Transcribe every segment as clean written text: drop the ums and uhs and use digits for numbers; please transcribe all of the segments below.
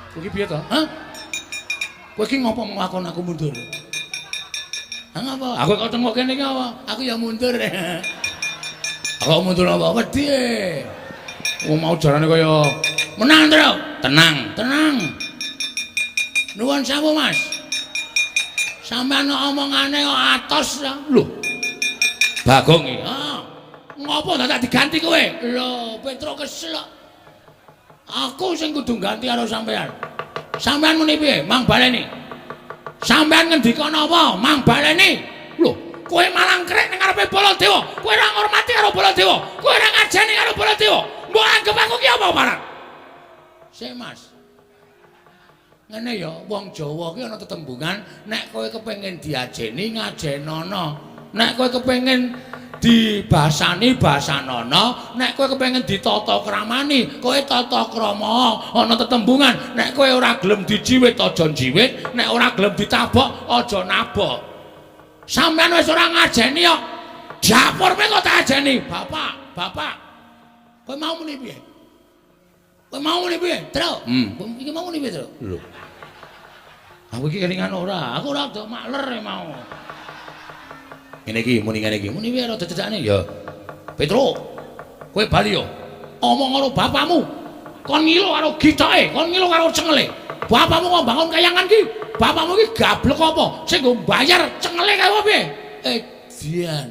Kowe iki piye to? Hah? Kowe iki ngopo nglakon aku mundur? Ha ngapa? Aku kok tengok kene iki apa? Aku ya mundur. Aku mundur apa? Wedi. Wong mau jarane kaya menang, Tru. Tenang, tenang. Nuwun sewu, Mas. Sampeyan omongane kok atos ta? Lho. Bagong iki. Ha. Ngopo dadak diganti kowe? Lho, Petro kesel kok. Aku sing kudu ganti karo sampeyan. Sampeyan muni piye? Mang baleni. Sampeyan ngendika napa? Mang baleni. Lho, kowe malah krek ning ngarepe Baladewa. Kowe ora ngurmati karo Baladewa. Kowe ora ngajeni karo Baladewa. Mbok anggep aku ki apa barang? Sik, Mas. Ngene ya, wong Jawa ki ana tetembungan nek kowe kepengin diajeni ngajenono. Nek kowe kepengin dibasani basanono, nek kowe kepengin ditata kramani, kowe tata krama. Ana tetembungan, nek kowe ora gelem dijiwit aja njiwit, nek ora gelem ditabok aja nabok. Sampeyan wis ora ngajeni kok. Dapur kowe kok tak ajeni? Bapak, bapak. Kowe mau muni piye? Kowe mau muni piye? Tru. Iki mau muni piye, Tru? Lho. Aku iki kelingan ora, aku ora do makler mau. Ngene iki muni ngene iki. Muni piye rada cecakne ya. Petro. Kowe bali yo. Omong karo bapakmu. Kon ngilo karo gitoke, kon ngilo karo cengele. Bapakmu kok bangun kayangan ki. Bapakmu iki gablek apa? Sing nggo mbayar cengele kae apa piye? Edian.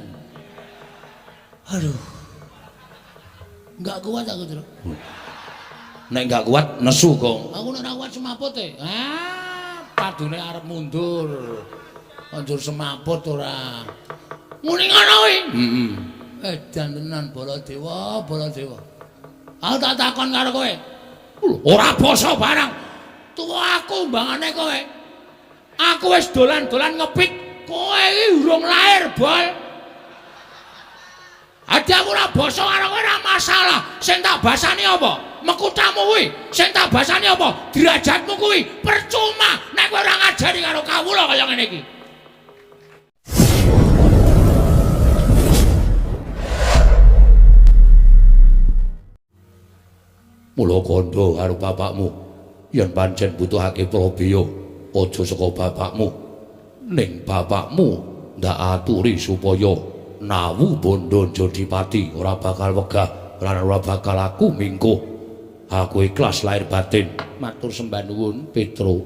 Aduh. Enggak kuat aku, Tru. Nek enggak kuat nesu, Gong. Aku nek ora kuat semaput e. Ah, padune arep mundur. Anjur semaput ora. Muni ngono kuwi. Heeh. Edan tenan Baladewa, Baladewa. Aku tak takon karo kowe. Ora basa barang. Tuwa aku mbangane kowe. Aku wis dolan-dolan ngepit, kowe iki urung lahir, Bol. Adi aku ora basa karo kowe ora masalah. Sing tak basani apa? Mekutamu kuwi. Sing tak basani apa? Derajatmu kuwi. Percuma nek kowe ora ngajari karo kawula kaya ngene iki. Mula kandha karo bapakmu yen pancen butuhake prabeya aja saka bapakmu, ning bapakmu ndak aturi supaya nawu bondo Jodipati ora bakal wegah lan ora bakal aku mingkuh. Aku ikhlas lahir batin. Matur sembah nuwun, Petro.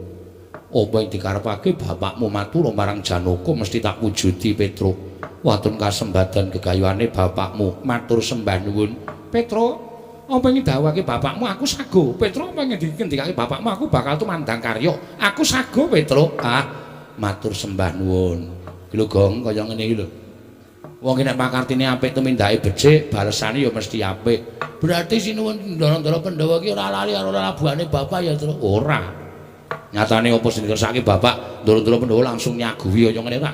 Apa yang dikarepake bapakmu matur marang Janaka mesti tak wujudi, Petro. Watun kasembadan gegayuhane bapakmu. Matur sembah nuwun, Petro. Apa yang didhawuhake bapakmu aku sago. Petro, apa yang dikendikake bapakmu aku bakal tumandang karya. Aku sago, Petro. Ah, matur sembah nuwun. Iki lho, Gong, kaya ngene iki lho. Wong ki nek pakartine apik tumindake becik, balesane ya mesti apik. Berarti sinuwun Ndara-ndara Pandhawa ki ora lali karo labuhane bapak ya, Tru? Ora. Nyatane apa sing dikersake bapak, Ndara-ndara Pandhawa langsung nyaguhi kaya ngene ta.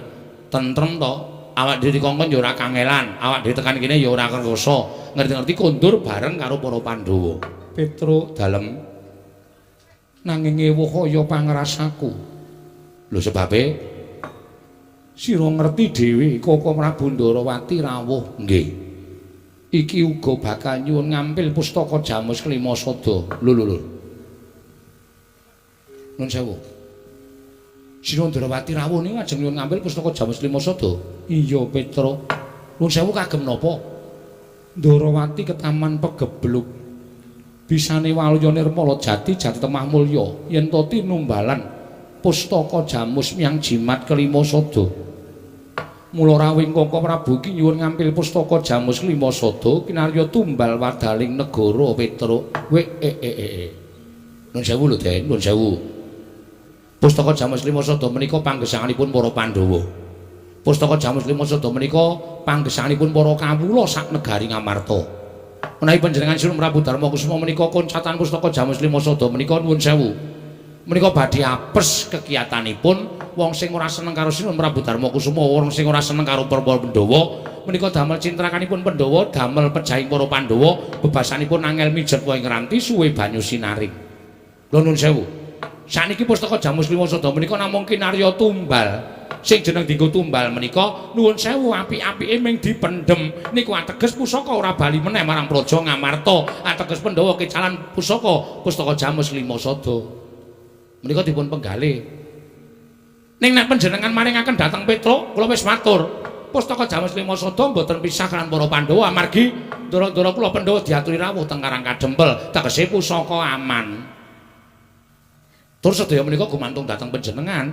Tentrem to. Awak dhewe dikongkon ya ora kangelan, awak dhewe tekan kene ya ora kerasa. Ngerti-ngerti kondur bareng karo para Pandhawa. Petro dalem nanging ewuh kaya pangrasaku. Lho sebabe sira ngerti dhewe Koko Prabu Ndarawati rawuh. Nggih. Iki uga bakal nyuwun ngampil pustaka Jamus Klima Sada. Lho lho lho. Nuwun sewu. Sira Ndarawati rawuh niku ajeng nyuwun ngampil pustaka Jamus Klima Sada. Iya, Petro. Nuwun sewu kagem napa? Ndarawati ketaman pegebluk. Bisane waluya nirmala jati jati temah mulya yen to tinumbalan pustaka Jamus miyang jimat kelima sada. Mula rawuhing Koko Prabu iki nyuwun ngampil pustaka Jamus Klima Sada kinarya tumbal wadaling negara, Petro. We e e e. Nuwun sewu lho, Den, nuwun sewu. Pustaka Jamus Klima Sada menika panggesanganipun para Pandhawa. Pustaka Jamus Klima Sada menika panggesanganipun para kawula sak negari Ngamarta. Menawi panjenengan Sinuwun Prabu Darma Kusuma menika koncatan pustaka Jamus Klima Sada menika nuwun sewu. Menika badhe apes kekiyatanipun wong sing ora seneng karo Sinuwun Prabu Darma Kusuma, wong sing ora seneng karo para Pandhawa, menika damel cintrakanipun Pandhawa, damel pejahing para Pandhawa, bebasanipun angel mijet ing ranti suwe banyu sinaring. Lho nuwun sewu. Sakniki pustaka Jamus Klima Sada menika namung kinarya tumbal. Sing jeneng dienggo tumbal menika nuwun sewu apik-apike ming dipendhem. Niku ateges pusaka ora bali meneh marang Praja Ngamarta. Ateges Pandhawa kecalan pusaka pustaka Jamus Klima Sada. Menika dipun penggalih. Ning nek panjenengan maringaken dhateng Petruk, kula wis matur. Pustaka Jamus Lima Sada mboten pisah kan para Pandhawa amargi ndara-ndara kula Pandhawa diaturi rawuh teng Karang Kadempel, tegese pusaka aman. Tur sedaya menika gumantung dhateng panjenengan.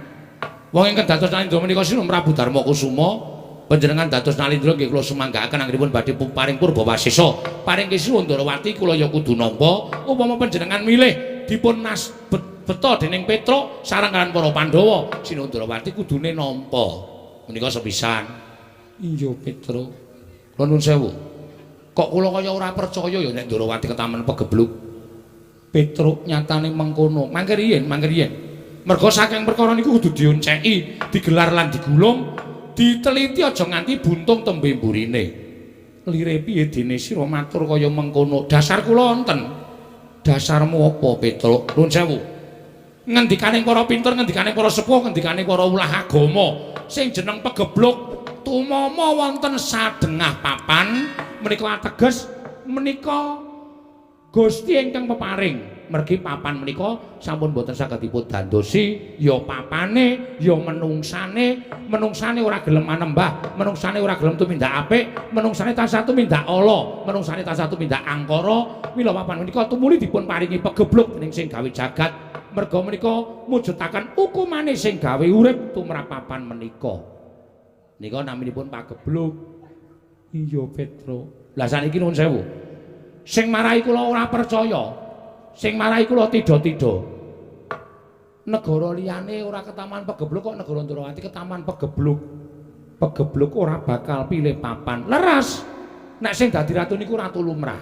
Wong ingkang dados Nalindra menika Sinun Prabu Darma Kusuma, panjenengan dados Nalindra nggih kula sumanggaaken anggenipun badhe paring purba wasesa. Paring kisuwun Ndrawati kula ya kudu nampa upama panjenengan milih dipun nas beta dening Petruk sareng kaliyan para Pandhawa, Sinun Ndrawati kudune nampa. Menika sepisan. Iya Petruk. Kula nuwun sewu. Kok kula kaya ora percaya ya nek Ndrawati ketamen pegebluk. Petruk nyatane mengkono. Mangke riyin, mangke riyin. Merga saking perkara niku kudu dionceki, digelar lan digulung, diteliti aja nganti buntung tembe mburine. Lire piye dene sira matur kaya mengkono? Dasar kula wonten. Dasarmu apa, Petruk? Nuwun sewu. Ngendikane para pinter, ngendikane para sepuh, ngendikane para ulah agama, sing jeneng pegebluk tumama wonten sadengah papan menika ateges menika Gusti ingkang peparing. Mergi papan menika sampun boten saged dipun dandosi, ya papane, ya menungsane, menungsane ora gelem manembah, menungsane ora gelem tumindak apik, menungsane tansah tumindak ala, menungsane tansah tumindak angkara. Mila papan menika tumuli dipun paringi pegebluk dening sing gawe jagat. Merga menika mujudaken hukumane sing gawe urip tumrap papan menika. Nika naminipun pagebluk. Iya Petruk. Lah saniki nuwun sewu. Sing marai kula ora percaya, sing marai kula tidha-tidha. Negara liyane ora ketaman pegebluk kok negara Ndrawati ketaman pegebluk. Pegebluk ora bakal pilih papan. Leres. Nek sing dadi ratu niku ratu lumrah.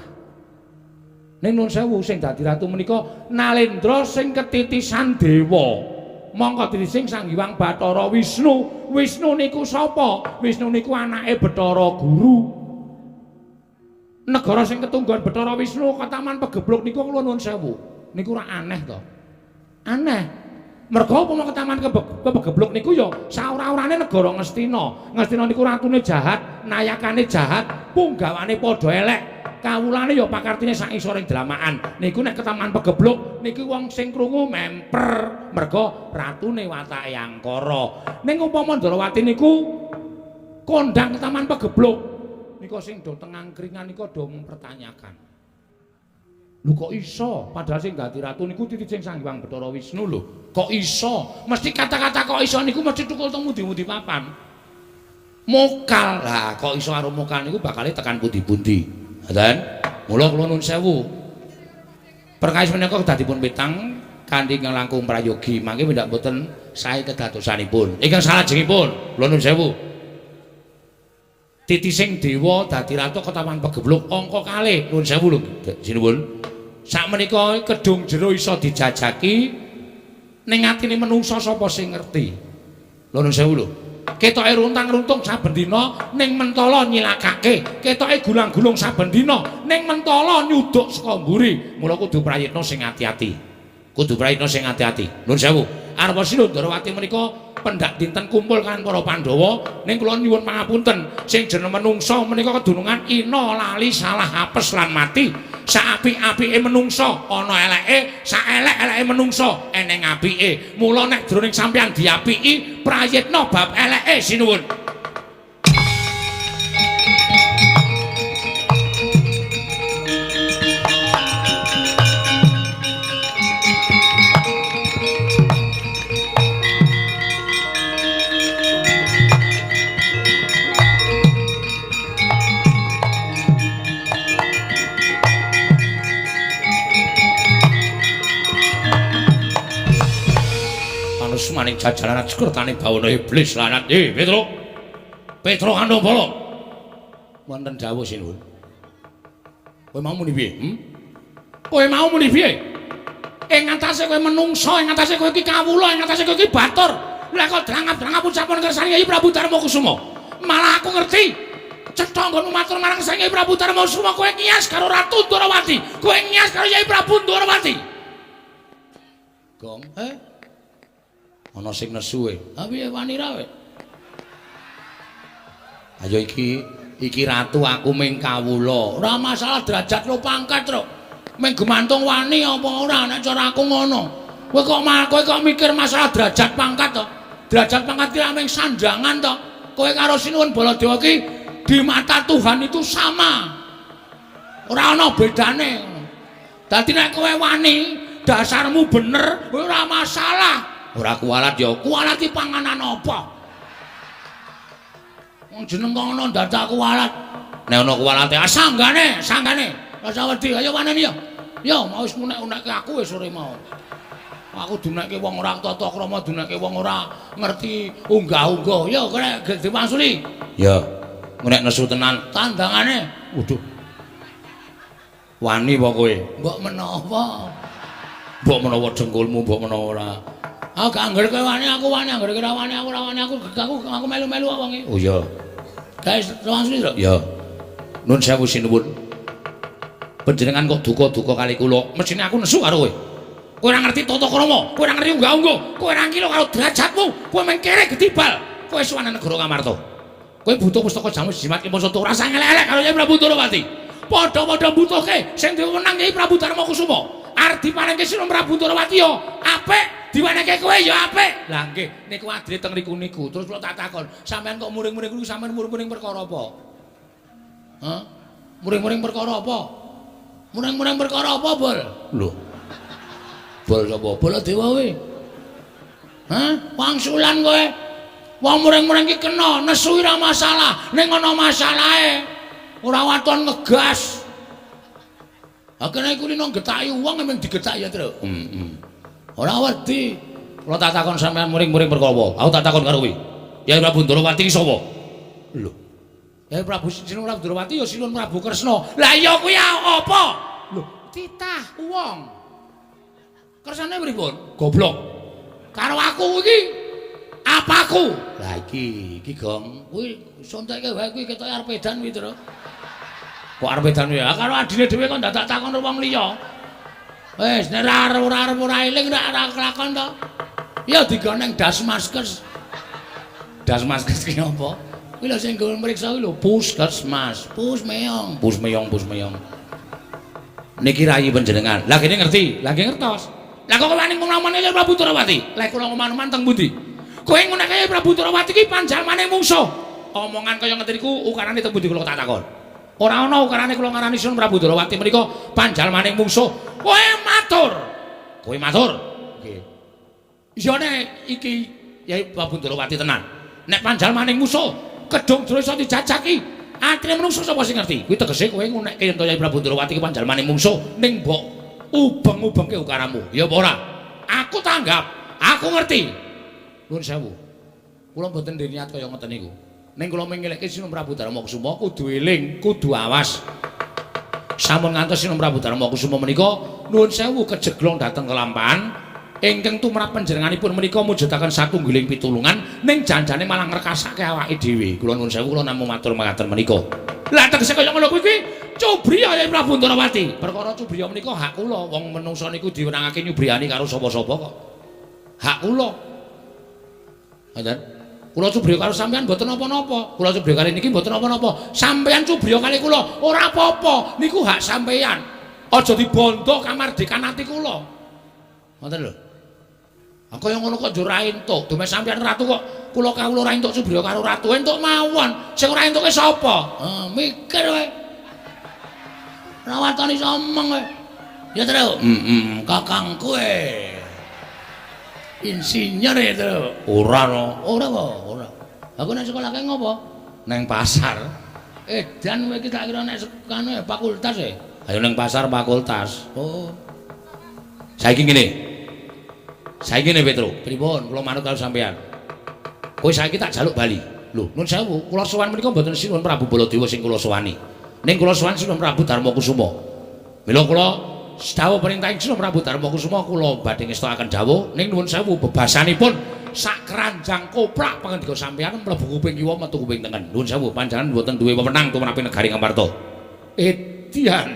Ning nuwun sewu sing dadi ratu menika Nalendra sing ketitisan dewa. Mongko titising Sang Hyang Bathara Wisnu. Wisnu niku sapa? Wisnu niku anake Bathara Guru. Negara sing ketunggon Bathara Wisnu ketaman pegebluk niku kula nuwun sewu. Niku ora aneh to? Aneh. Merga upama ketaman pegebluk niku ya saora-orane negara Ngastina. Ngastina niku ratune jahat, nayakane jahat, punggawane padha elek. Kawulane ya pakartine sak isoring dramakan. Niku nek ketaman pegebluk niku wong sing krungu memper merga ratune watake angkara. Ning upama Ndrawati niku kondang ketaman pegebluk nika sing do teng angkringan nika do mempertanyakan. Lho kok iso? Padahal sing dadi ratu niku titising Sang Hyang Bathara Wisnu lho. Kok iso? Mesti kata-kata kok iso niku mesti tukul teng mundi-mundi papan. Mokal. Lah kok iso karo mokal niku bakale tekan pundi-pundi. Ngoten. Mula kula nuwun sewu. Perkawis menika kedah dipun pitang kanthi langkung prayogi, mangke pendak boten sae kedadosanipun. Ingkang salajengipun, kula nuwun sewu. Titising dewa dadi ratu ketaman pegebluk angka kalih, nuwun sewu lho, sinuwun. Sakmenika kedung jero iso dijajaki ning atine menungsa sapa sing ngerti. Lho nuwun sewu lho. Ketoke runtang-runtung saben dina ning mentala nyilakake, ketoke gulang-gulung saben dina ning mentala nyuduk saka mburi. Mula kudu prayitna sing ati-ati. Kudu prayitna sing ati-ati. Nuwun sewu. Arpa Sinun Ndrawati menika pendak dinten kumpul kan para Pandhawa, ning kula nyuwun pangapunten, sing jeneng menungsa menika kedunungan ina lali salah apes lan mati. Saapik-apike menungsa ana eleke, saelek-eleke menungsa eneng apike. Mula nek jroning sampeyan diapiki, prayitna bab eleke sinuwun. Maning jajaran ajekertane bawana iblis lanat. Petruk. Petruk Andombala. Wonten dawuh sinuwun. Kowe mau muni piye? Kowe mau muni piye? Ing atase kowe menungsa, ing atase kowe iki kawula, ing atase kowe iki batur. Lah kok drangap-drangap ucapan kersane Kyai Prabu Darma Kusuma. Malah aku ngerti. Cetha nggonmu matur marang Sang Kyai Prabu Darma Kusuma, kowe ngias karo Ratu Ndrawati. Kowe ngias karo Kyai Prabu Ndrawati. Gong, Ana sing nesu e. Ha piye wani ra kowe? Ayo iki ratu aku ming kawula. Ora masalah derajat lo pangkat, Truk. Ming gumantung wani apa ora nek cara aku ngono. Kowe kok mikir masalah derajat pangkat to? Derajat pangkat ki ameng sandangan to. Kowe karo Sinuwun Baladewa ki di mata Tuhan itu sama. Ora ana bedane. Dadi nek kowe wani, dasarmu bener, kowe ora masalah. Ora kualat ya, kualat ki panganan apa? Wong jeneng kok ana dadak kualat. Nek ana kualate, ah sanggane, sanggane. Rasa wedi, ayo waneni ya. Ya, mau wis ngunek-unekke aku wis sore mau. Aku dunekke wong ora tata krama, dunekke wong ora ngerti unggah-ungguh. Ya, kowe diwangsuli. Ya. Nek nesu tenan tandangane. Waduh. Wani apa kowe? Mbok menawa. Mbok menawa dengkulmu, mbok menawa ora. Aku gak angger kowe wani, aku wani, angger kowe ora wani, aku ora wani, aku melu-melu kok wonge. Oh iya. Guys, langsung lho. Ya. Nun sewu sinuwun. Panjenengan kok duka-duka kali kula. Mesthine aku nesu karo kowe. Kowe ora ngerti tata krama, kowe ora ngerti unggah-ungguh, kowe ora ngilo karo derajatmu, kowe mung kere gedibal. Kowe suwane negara Ngamarta. Kowe butuh pustaka jamus jimat ki Sata ora usah ngelek-elek karo Kyai Prabu Ndorowati. Padha-padha mbutuhke sing diwenang Kyai Prabu Darma Kusuma. Arep diparingke Sinuwun Prabu Ndorowati ya apik, diwenehke kowe ya apik. Lah nggih, niku adile teng riku niku. Terus kula tak takon, sampean kok muring-muring niku sampean muring-muring perkara apa? Hah? Muring-muring perkara apa? Muring-muring perkara apa, Bol? Lho. Bol sapa? Baladewa kowe. Hah? Wangsulan kowe. Wong muring-muring ki kena, nesu ora masalah, ning ana masalahe. Ora waton ngegas. Ha kene iku lino getaki wong emang digetaki ya, Tru. Heeh. Ora wedi. Kula tak takon sampean muring-muring perkara apa? Aku tak takon karo kowe. Kyai Prabu Ndorowati ki sapa? Lho. Kyai Prabu Sinuwun Prabu Ndorowati ya Sinuwun Prabu Kresna. Lah iya kuwi apa? Lho, titah wong. Kersane pripun? Goblok. Karo aku iki apaku? Lah iki, iki Gong. Kuwi sontekke wae kuwi ketoke arep edan kuwi, Tru. Kok arep edan kuwi? Ya karo adine dhewe kok dadak takon wong liya. Wis nek ora arep ora eling ora kelakon to. Ya digoneng Dasmaskes. Dasmaskes ki apa? Kuwi lho sing nggo mriksa kuwi lho Puskesmas. Pus meong. Pus meyong, pus meyong. Niki rayi panjenengan. Lah kene ngerti, lah nggih ngertos. Lah kok wani ngomongane Kyai Prabu Ndorowati? Lah kula ngomong teng pundi? Kowe nguneke Prabu Ndorowati ki panjalmane mungsuh. Omongan kaya ngeten iku ukarane teng pundi kula tak takon. Ora ana ukarane kula ngarani Sun Prabu Ndorowati menika panjalmane mungsuh. Kowe matur. Kowe matur. Nggih. Iya nek iki Kyai Prabu Ndorowati tenan. Nek panjalmane mungsuh, kedung jero iso dijajaki. Atine menungso sapa sing ngerti? Kuwi tegese kowe ngunekke yen to Kyai Prabu Ndorowati ki panjalmane mungsuh ning mbok ubeng-ubengke ukaramu. Ya apa ora? Aku tanggap, aku ngerti. Nuwun sewu. Kula mboten ndek niat kaya ngoten niku. Ning kula mengelekke Sinuwun Prabu Darma Kusuma kudu eling, kudu awas. Sampun ngantos Sinuwun Prabu Darma Kusuma menika nuwun sewu kejeglong dhateng kelampahan ingkang tumrap panjenenganipun menika mujudaken satunggiling pitulungan ning janjane malah ngrekasake awake dhewe. Kula nuwun sewu kula namung matur mekaten menika. Lah tegese kaya ngono kuwi kuwi cubriya Kyai Prabu Ndorowati. Perkara cubriya menika hak kula, wong menungsa niku diwenangake nyubriyani karo sapa-sapa kok. Hak kula. Ngoten. Kula cubriya karo sampean mboten napa-napa. Kula cubriya kali niki mboten napa-napa. Sampean cubriya kali kula ora apa-apa. Niku hak sampean. Aja dibondo kamardikan ati kula. Ngoten lho. Ha kaya ngono kok njur ra entuk. Dume sampean ratu kok kula kawula ora entuk cubriya karo ratu. Entuk mawon. Sing ora entuke sapa? Ha mikir kowe. Ora waton iso omong kowe. Ya Tru. Heeh, kakangku e. Insinyur ya, Tru. Ora no. Ora apa? Ora. Aku nek sekolahke ngopo? Neng pasar. Edan kowe iki tak kira nek kanu fakultas e. Ayo neng pasar fakultas. Oh. Saiki ngene. Saiki ngene Petro. Pripun? Kula manut karo sampean. Kowe saiki tak jaluk bali. Lho, nun sewu, kula sowan menika mboten Sinuwun Prabu Baladewa sing kula sowani. Ning kula sowan Sinuwun Prabu Darma Kusuma. Mila kula dawuh perintahing Sinuwun Prabu Darma Kusuma kula badhe ngestokaken dawuh ning nuwun sewu bebasanipun sak keranjang koplak pangandika sampean mlebu kuping kiwa metu kuping tengen. Nuwun sewu panjenengan mboten duwe wewenang tumrap negari Ngamarta. Edian.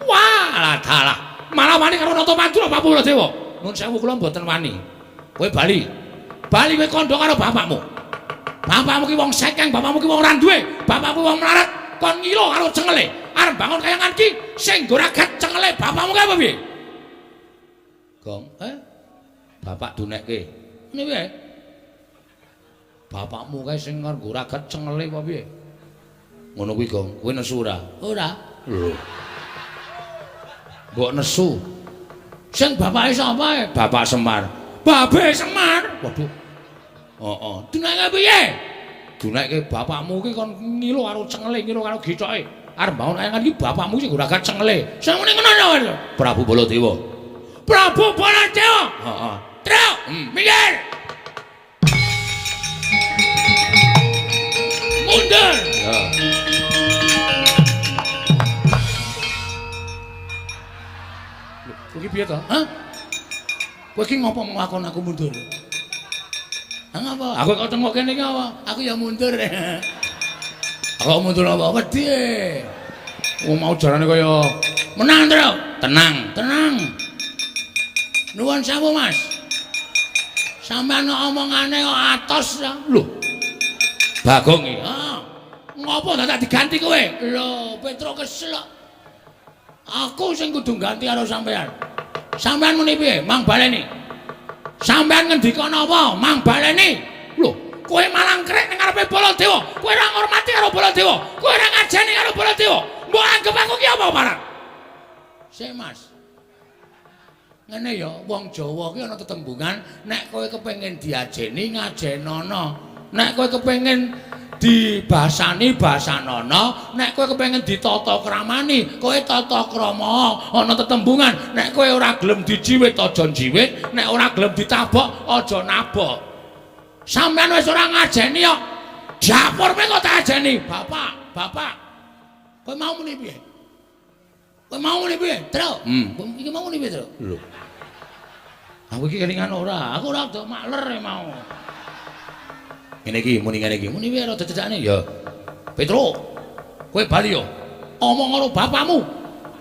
Wah, dalah. Malah wani karo Nata Madura Prabu Baladewa. Nuwun sewu kula mboten wani. Kowe bali. Bali kowe kandha karo bapakmu. Bapakmu ki wong sekeng, bapakmu ki wong ora duwe, bapakmu wong melarat, kon ngilo karo cengele. Arep bangun kayangan ki sing nggo ragat cengele bapakmu ki apa piye? Gong, eh? Bapak dunekke. Ngene piye? Bapakmu kae sing nganggo ragat cengele apa piye? Ngono kuwi, Gong. Kowe nesu ora? Ora. Lho. Mbok nesu. Sing bapake sapa? Bapak Semar. Babe Semar. Waduh. Heeh. Dunekke piye? Dunekke bapakmu ki kon ngilu karo cengele, ngilu karo githoke. Arep mbangun kayangan iki bapakmu sing ragat cengele. Sing muni ngono Prabu Baladewa. Prabu Baladewa. Heeh. Truk, minggir. Mundur. Ya. Lho, kowe iki piye to? Hah? Kowe iki ngopo nglakon aku mundur? Ha ngapa? Aku kok tengok kene iki apa? Aku ya mundur. Aku mundur apa? Wedi. Wong mau jarane kaya menang, Truk. Tenang, tenang. Nuwun sewu, Mas. Sampeyan omongane kok atos ya. Lho. Bagong iki. Ha. Ngopo dadak diganti kowe? Lho, Petruk kesel kok. Aku sing kudu ganti karo sampeyan. Sampeyan muni piye? Mang baleni. Sampeyan ngendika napa? Mang baleni. Lho, kowe malah krek ning ngarepe Baladewa. Kowe ora ngurmati karo Baladewa. Kowe ora ngajeni karo Baladewa. Mbok anggep aku ki apa, Paran? Sik, Mas. Ngene ya, wong Jawa ki ana tetembungan, nek kowe kepengin diajeni ngajenono. Nek kowe kepengin dibasani basanono, nek kowe kepengin ditata kramani, kowe tata krama. Ana tetembungan, nek kowe ora gelem dijiwit aja njiwit, nek ora gelem ditabok aja nabok. Sampeyan wis ora ngajeni kok. Dapurme kok tak ajeni. Bapak, bapak. Kowe mau muni piye? Kowe mau muni piye, Truk? Iki mau muni piye, Truk? Lho. Aku iki kelingan ora, aku ora do makler mau. Ngene iki muni ngene iki. Muni piye rada cecakne? Ya. Petruk, kowe bali yo. Omong karo bapakmu.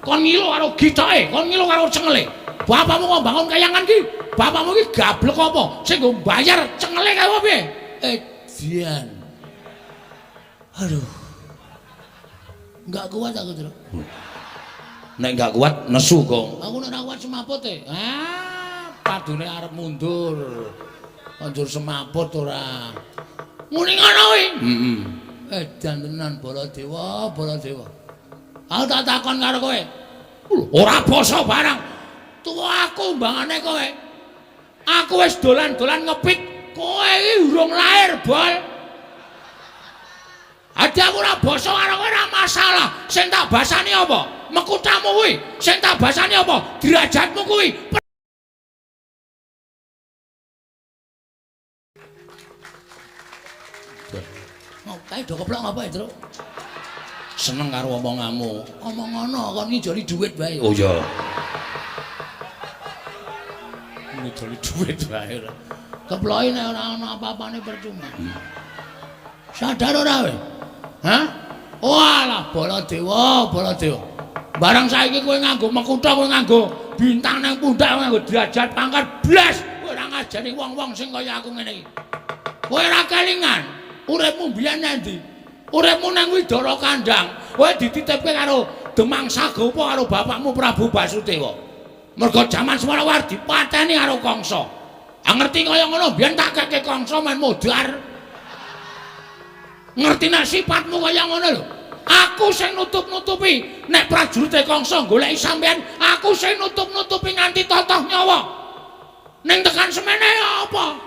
Kon ngilo karo githoke, kon ngilo karo cengele. Bapakmu kok bangun kayangan ki? Bapakmu ki gablek apa? Sing nggo mbayar cengele kae apa piye? Edian. Aduh. Enggak kuat aku, Truk. Nek enggak kuat nesu, Gong. Aku nek ora kuat semaput e. Ah, padune arep mundur. Anjur semaput ora. Muni ngono kuwi. Heeh. Edan tenan Baladewa, Baladewa. Aku tak takon karo kowe. Ora basa barang. Tuwa aku mbangane kowe. Aku wis dolan-dolan ngepit, kowe iki urung lahir, Bol. Adi aku ora basa karo kowe ora masalah. Sing tak basani apa? Mekutamu kuwi. Sing tak basani apa? Derajatmu kuwi. Kae do keplok ngapa, Truk? Seneng karo omonganmu. Omong ngono kon ngijoli dhuwit wae. Oh iya. Ngijoli dhuwit wae ora. Keploke nek ora ana apa-apane percuma. Sadar ora kowe? Hah? Walah Baladewa, Baladewa. Barang saiki kowe nganggo mekutha, kowe nganggo bintang nang pundak, kowe nganggo derajat pangkat blas, kowe ora ngajeni wong-wong sing kaya aku ngene iki. Kowe ora kelingan. Uripmu mbiyen nang ndi? Uripmu nang Widara Kandang. Kowe dititipke karo Demang Sagopa karo bapakmu Prabu Basudewa. Mergo jaman semono war dipateni karo Kangsa. Ah ngerti kaya ngono mbiyen tak keke Kangsa men modar. Ngerti nek sifatmu kaya ngono lho. Aku sing nutup-nutupi nek prajurite Kangsa goleki sampean, aku sing nutup-nutupi nganti totoh nyawa. Ning tekan semene apa?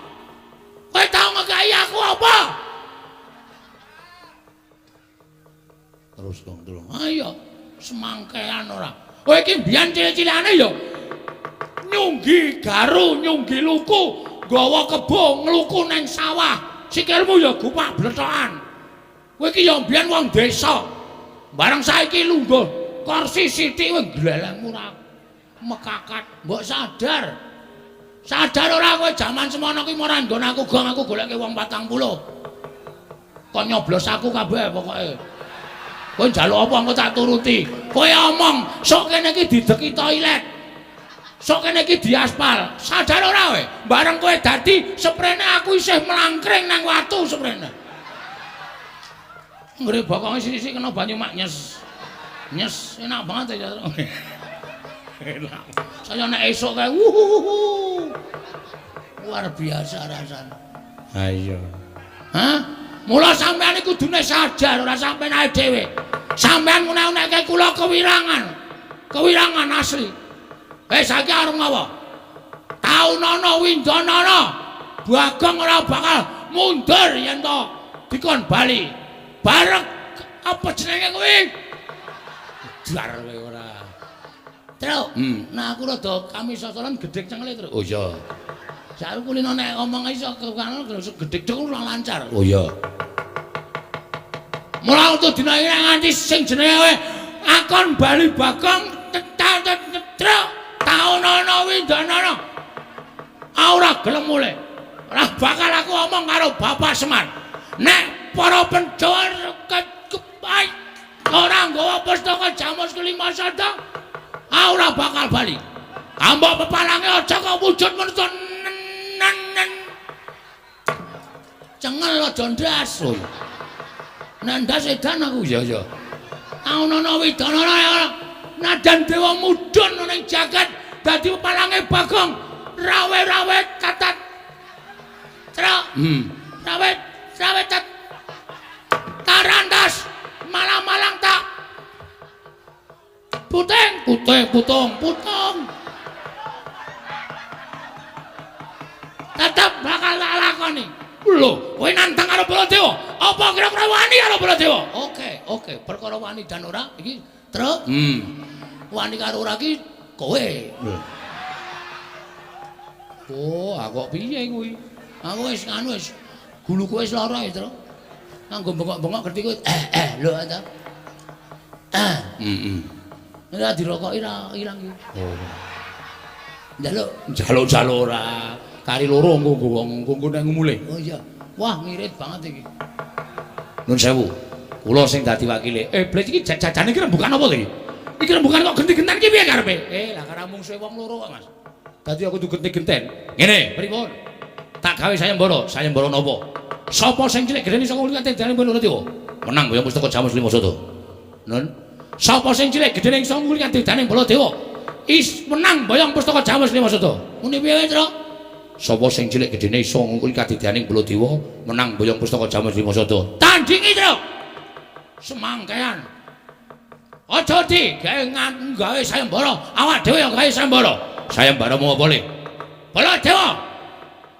Kowe tau ngekeki aku apa? Terus dong, terus. Ayo, semangkean ora. Kowe iki mbiyen cilik-cilikane ya nyunggi garu, nyunggi luku, nggawa kebo ngluku nang sawah. Sikilmu ya gupak blethokan. Kowe iki ya mbiyen wong desa. Bareng saiki lungguh kursi sithik kowe glelengmu ora mekakat. Mbok sadar. Sadar ora kowe jaman semono ki ora nggon aku gong aku goleke wong 40. Kon nyoblos aku kabeh pokoke. Kowe njaluk apa engko tak turuti. Kowe omong sok kene iki dideki toilet. Sok kene iki diaspal. Sadar ora kowe? Bareng kowe dadi seprene aku isih mlangkring nang watu seprene. Nggre bokonge sithik-sithik kena banyu mak nyes. Nyes enak banget ya. Enak. Saya nek esuk kae wuhuhuhu. Luar biasa rasane. Ha iya. Hah? Mula sampean iku kudune sajar ora sampean ae dhewe. Sampean ngunek-unekke kula kewirangan. Kewirangan asli. Saiki arep ngapa? Taunana windanana. Bagong ora bakal mundur yen to dikon bali. Bareng apa jenenge kuwi? Jar kowe ora. Truk. Nah aku rada kamisosolan gedhek cengele, Truk. Oh iya. Saiki kulino nek omong iso kekano gedhek cengel ora lancar. Oh iya. Mula untuk dina iki nganti sing jenenge akon bali Bagong tetruk taunana windanana. Ora gelem mulih. Ora bakal aku omong karo Bapak Semar. Nek para Pandhawa ora nggawa pustaka Jamus kelima sada, ora bakal bali. Ambok pepalange aja kok wujud manungsa nen. Cengel aja ndas. Oh iya. Nek ndas edan aku. Iya iya. Taunana widanana nadan dewa mudhun ning jagat dadi pepalange Bagong rawe-rawe tatat. Truk. Rawe rawe tat. Tarantas malang-malang tak puting puting putung putung. Tetep bakal tak lakoni. Lho, kowe nantang karo Baladewa. Apa kira-kira wani karo Baladewa? Oke, oke, perkara wani dan ora iki, Truk. Wani karo ora iki kowe. Lho. Oh, aku kok piye kuwi? Aku wis nganu wis guluku wis lara ya, Truk. Nganggo bengok-bengok ngerti kowe. Lho ta. Ora dirokoki ra ilang iki. Oh. Njaluk, njaluk-njaluk ora. Kari loro engko nggo wong engko nek mulih. Oh iya. Wah, ngirit banget iki. Nun sewu. Kula sing dadi wakile. Blet iki jajane iki rembukan apa to iki? Iki rembukan kok genti-genten iki piye karepe? Lah karo mungsuhe wong loro kok, Mas. Dadi aku kudu genti-genten. Ngene, pripun? Tak gawe sayembara, sayembara napa? Sapa sing cilik gedene saka ngulite dene Baladewa? Menang boyong pustaka Jamus Lima Sada. Nun. Sapa sing cilik gedene iso ngulite dene Baladewa? Is menang boyong pustaka Jamus Lima Sada. Muni piye, Truk? Sapa sing cilik gedene iso ngungkuli kadidaning Baladewa menang boyong pustaka Jamus Lima Sada. Tandingi, Truk. Semangkean. Aja di gawe gawe sayembara, awak dhewe ya gawe sayembara. Sayembara mau apa le? Baladewa.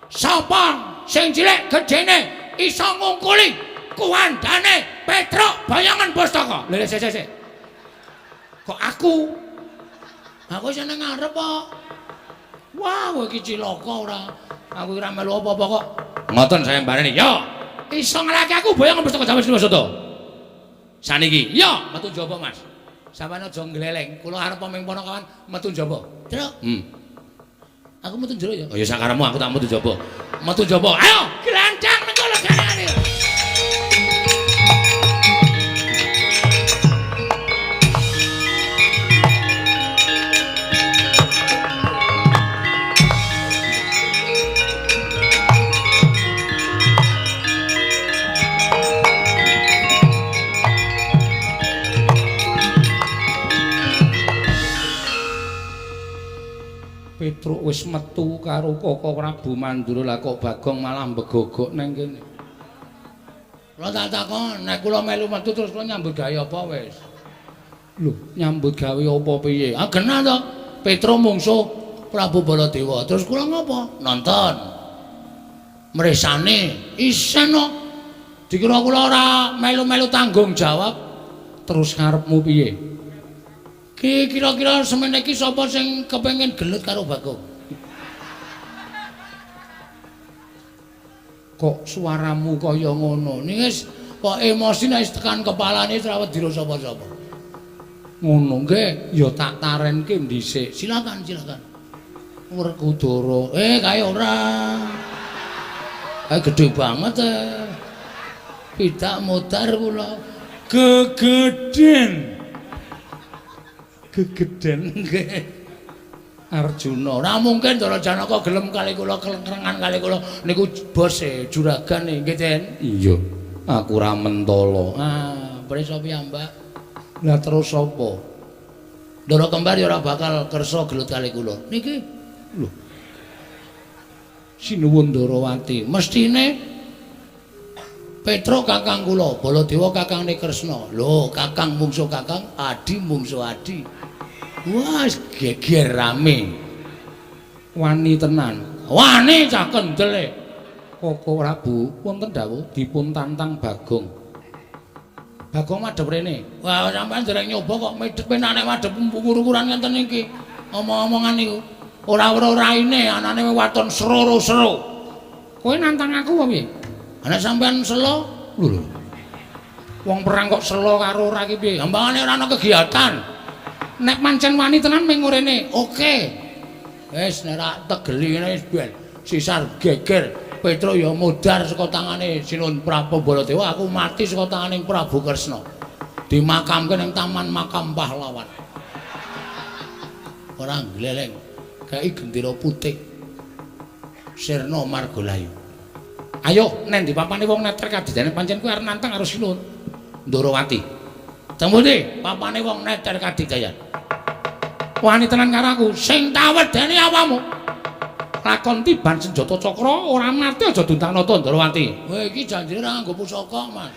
Sapa sing cilik gedene iso ngungkuli kuwandane Petruk bayangan pustaka. Lha sik sik. Kok aku? Aku seneng ngarep kok. Wah, kowe iki cilaka ora. Aku ora melu apa-apa kok. Ngoten sayembarane. Yo, iso ngelake aku boyong pustaka Jamus Lima Sada. Saniki. Yo, metu njaba, Mas. Sampeyan aja ngleleng. Kula arep ming ponokawan metu njaba. Truk. Aku metu njero ya. Oh ya sakaremu aku tak metu njaba. Metu njaba. Ayo, glancang nang kono garane. Petruk wis metu karo Koko Prabu Mandura, lah kok Bagong malah mbegogok nang kene. Kula tak takon, nek kula melu metu terus kula nyambut gawe apa wis? Lho, nyambut gawe apa piye? Ah genah to. Petruk mungsuh Prabu Baladewa. Terus kula ngopo? Nonton. Mresane isen kok. Dikira kula ora melu-melu tanggung jawab. Terus karepmu piye? Ki kira-kira semene iki sapa sing kepengin gelut karo Bagong? Kok suaramu kaya ngono? Niki wis kok emosi nek wis tekan kepalane ora wedi sapa-sapa. Ngono nggih, ya tak tarenke dhisik. Silakan, silakan. Werkudara. Kae ora. Kae gedhe banget. Pidak modar kula. Gegeden. Gegeden nggih. Arjuna. Ora mungkin Ndara Janaka gelem kali kula kelengrengan kali kula niku bose juragan nggih, Den. Iya. Aku ora mentala. Ah, prisa piyambak. Lah terus sapa? Ndara kembar ya ora bakal kersa gelut kali kula. Niki lho. Sinuwun Ndarawati. Mestine Petruk kakang kula, Baladewa kakangne Kresna. Lho, kakang mungsuh kakang, adi mungsuh adi. Wah, geger rame. Wani tenan. Wani cah kendele. Koko Prabu, wonten dawuh dipun tantang Bagong. Bagong madhep rene. Wah, sampean dereng nyoba kok medhep nek madhep ukur-ukuran ngenten iki. Omong-omongan niku. Ora weruh raine, anane waton sero-sero. Kowe nantang aku apa piye? Ana sampean selo? Lho lho. Wong perang kok selo karo ora ki piye? Gampangane ora ana kegiatan. Nek pancen wani tenan ming rene. Oke. Wis nek ra tegeli ngene wis ben sisar geger. Petruk ya modar saka tangane Sinuwun Prabu Baladewa, aku mati saka tangane Prabu Kresna. Dimakamke ning Taman Makam Pahlawan. Ora gleleng. Kei gendera putih. Sirna Margalayu. Ayo neng ndi papane wong neter kadidane pancen kuwi arep nantang karo Sinuwun Ndarawati. Temu ndi papane wong neter kadidayan. Wani tenan karo aku, sing tawedeni awamu. Lakon tiban senjata cakra ora mati aja duntang nata Ndarawati. Kowe iki janjine ora nganggo pusaka, Mas.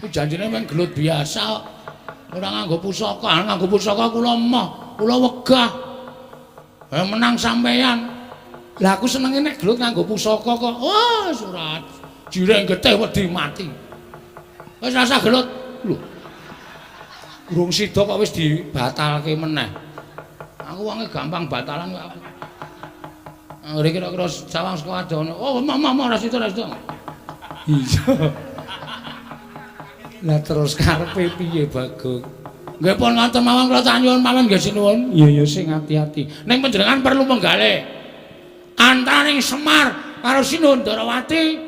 Iki janjine mung gelut biasa. Ora nganggo pusaka, nganggo pusaka kula emoh, kula wegah. Menang sampeyan. Lah aku senenge nek gelut nganggo pusaka kok. Wah, ora jireng getih wedi mati. Wis rasa gelut. Lho. Urung sida kok wis dibatalke meneh. Aku wonge gampang batalan kok aku. Anggere kira-kira sawang saka adoh. Oh, mama ora sida ora sida. Iya. Lah terus karepe piye, Bagong? Nggih pun ngoten mawon kula tak nyuwun mawon nggih sinuwun. Iya ya sing ati-ati. Ning panjenengan perlu menggalih. Antaraning Semar karo Sinuwun Ndarawati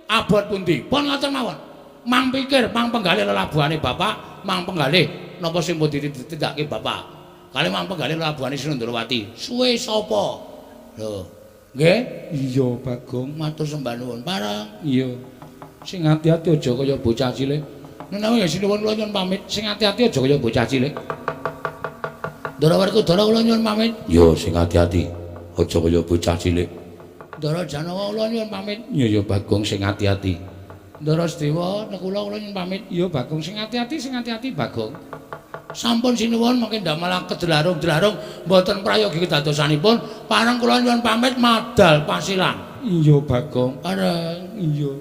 abot pundi? Pun ngoten mawon. Mang pikir, mang penggalih lelabuhane bapak, mang penggalih napa sing pun ditindakake bapak. Kali mang penggalih lelabuhane Sinuwun Ndarawati. Suwe sapa? Lho. Nggih? Iya, Bagong, matur sembah nuwun. Pareng. Iya. Sing ati-ati aja kaya bocah cilik. Menawi ya sinuwun kula nyuwun pamit. Sing ati-ati aja kaya bocah cilik. Ndara Werkudara kula nyuwun pamit. Iya, sing ati-ati aja kaya bocah cilik. Ndara Janawa kula nyuwun pamit. Iya ya Bagong sing ati-ati. Ndara Sedewa nekula kula nyuwun pamit. Iya Bagong sing ati-ati, sing ati-ati Bagong. Sampun sinuwun mangke ndamel kedlarung-dlarung mboten prayogi kedadosanipun. Pareng kula nyuwun pamit madal pasilan. Iya Bagong. Pareng. Iya.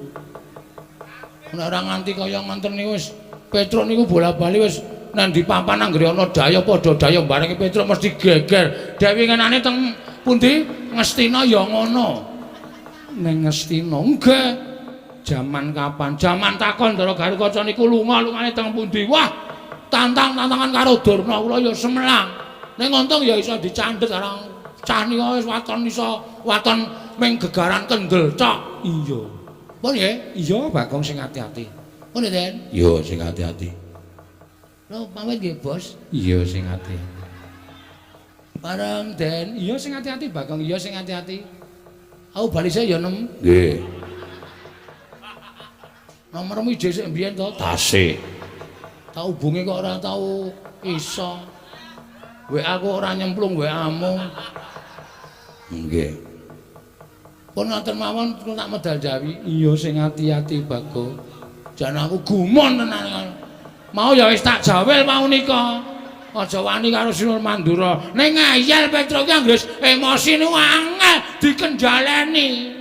Nek ora nganti kaya ngoten niku wis Petruk niku bola-bali wis nang ndi papan anggere ana daya padha daya bareng Petruk mesti geger. Dewi ngenane teng pundi? Ngastina ya ngono. Ning Ngastina nggih. Jaman kapan? Jaman takon Ndara Garukaca niku lunga lungane teng pundi? Wah, tantang-tantangan karo Durna kula ya semelang. Ning untung ya iso dicandhet arang cah nika wis waton iso waton ming gegaran kendel cok. Iya. Pun nggih? Iya Bagong sing ati-ati. Pun Den? Iya sing ati-ati. Lho pamit nggih, Bos. Iya sing ati. Bareng Den. Iya sing ati-ati Bagong, iya sing ati-ati. Aku bali sik ya nem. Nggih. Nomormu ije sik mbiyen to? Tasih. Tak hubungi kok ora tau iso. WA aku ora nyemplung WA-mu. Nggih. Pun ngoten mawon kula tak medal jawi. Iya sing ati-ati Bagong. Jan aku gumun tenan. Mau ya wis tak jawel mau nika. Aja wani karo Sinuwun Mandura. Ning ngeyel Petruk ki anggere emosi niku angel dikenjaleni.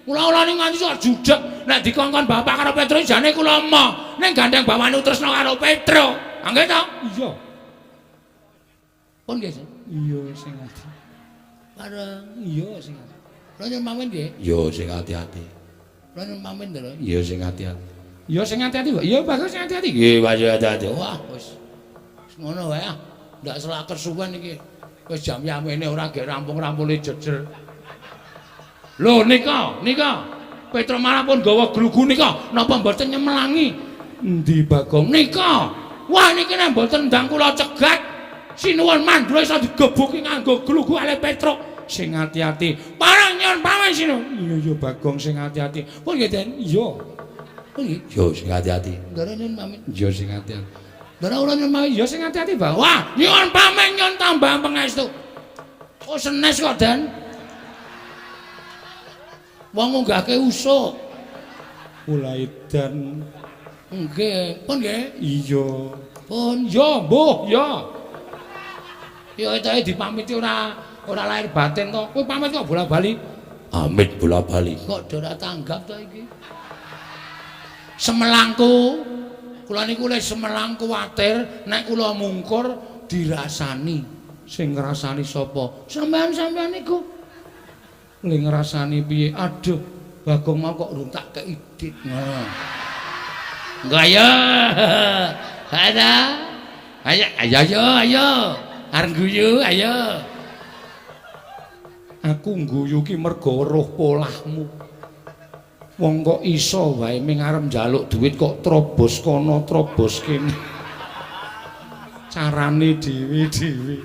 Kula-kula niku nganti sok judeg nek dikongkon bapak karo Petruk jane kula emoh. Ning gandeng bawani tresna karo Petruk. Nggih to? Iya. Pun nggih. Iya sing ati. Bareng. Iya sing ati. Kula nyuwun pamit nggih. Iya sing ati-ati. Kula nyuwun pamit lho. Iya sing ati-ati. Iya sing ati-ati, Pak. Iya Bagong sing ati-ati. Nggih, Pak ati-ati. Wah, wis. Wis ngono wae ah. Ndak selak kesuwen iki. Wis jam yamene ora gek rampung-rampune jejer. Lho nika, nika. Petruk malah pun gawa glugu nika, napa mboten nyemelangi? Endi Bagong? Nika. Wah niki nek mboten ndang kula cegat, Sinuwun Mandura iso digebuki nganggo glugu ale Petruk. Sing ati-ati. Parang nyuwun pamit Sinuwun. Iya iya Bagong sing ati-ati. Pun nggih Den. Iya. Pun nggih. Iya sing ati-ati. Ndara nyuwun pamit. Iya sing ati-ati. Ndara kula nyuwun pamit. Iya sing ati-ati, Bang. Wah, nyuwun pamit nyuwun tambah pangestu. Oh senes kok Den. Wong ngunggahke usuk. Mulai dan. Nggih, pun nggih. Iya. Pun ya, mbuh ya. Ya etoke dipamiti ora ora lahir batin to. Kowe pamit kok bola-bali. Amit bola-bali. Kok ora tanggap to iki? Semelangku. Kula niku le semelang kuwatir nek kula mungkur dirasani. Sing ngrasani sapa? Sampeyan-sampeyan niku. Le ngrasani piye? Aduh, Bagong mau kok urung tak kei dit. Ngono. Ayo. Ada. Ayo ayo ayo ayo. Arep guyu ayo. Aku ngguyu ki mergo weruh polahmu. Wong kok iso wae ming arep njaluk duit kok trobos kono trobos kene. Carane dhewe-dhewe.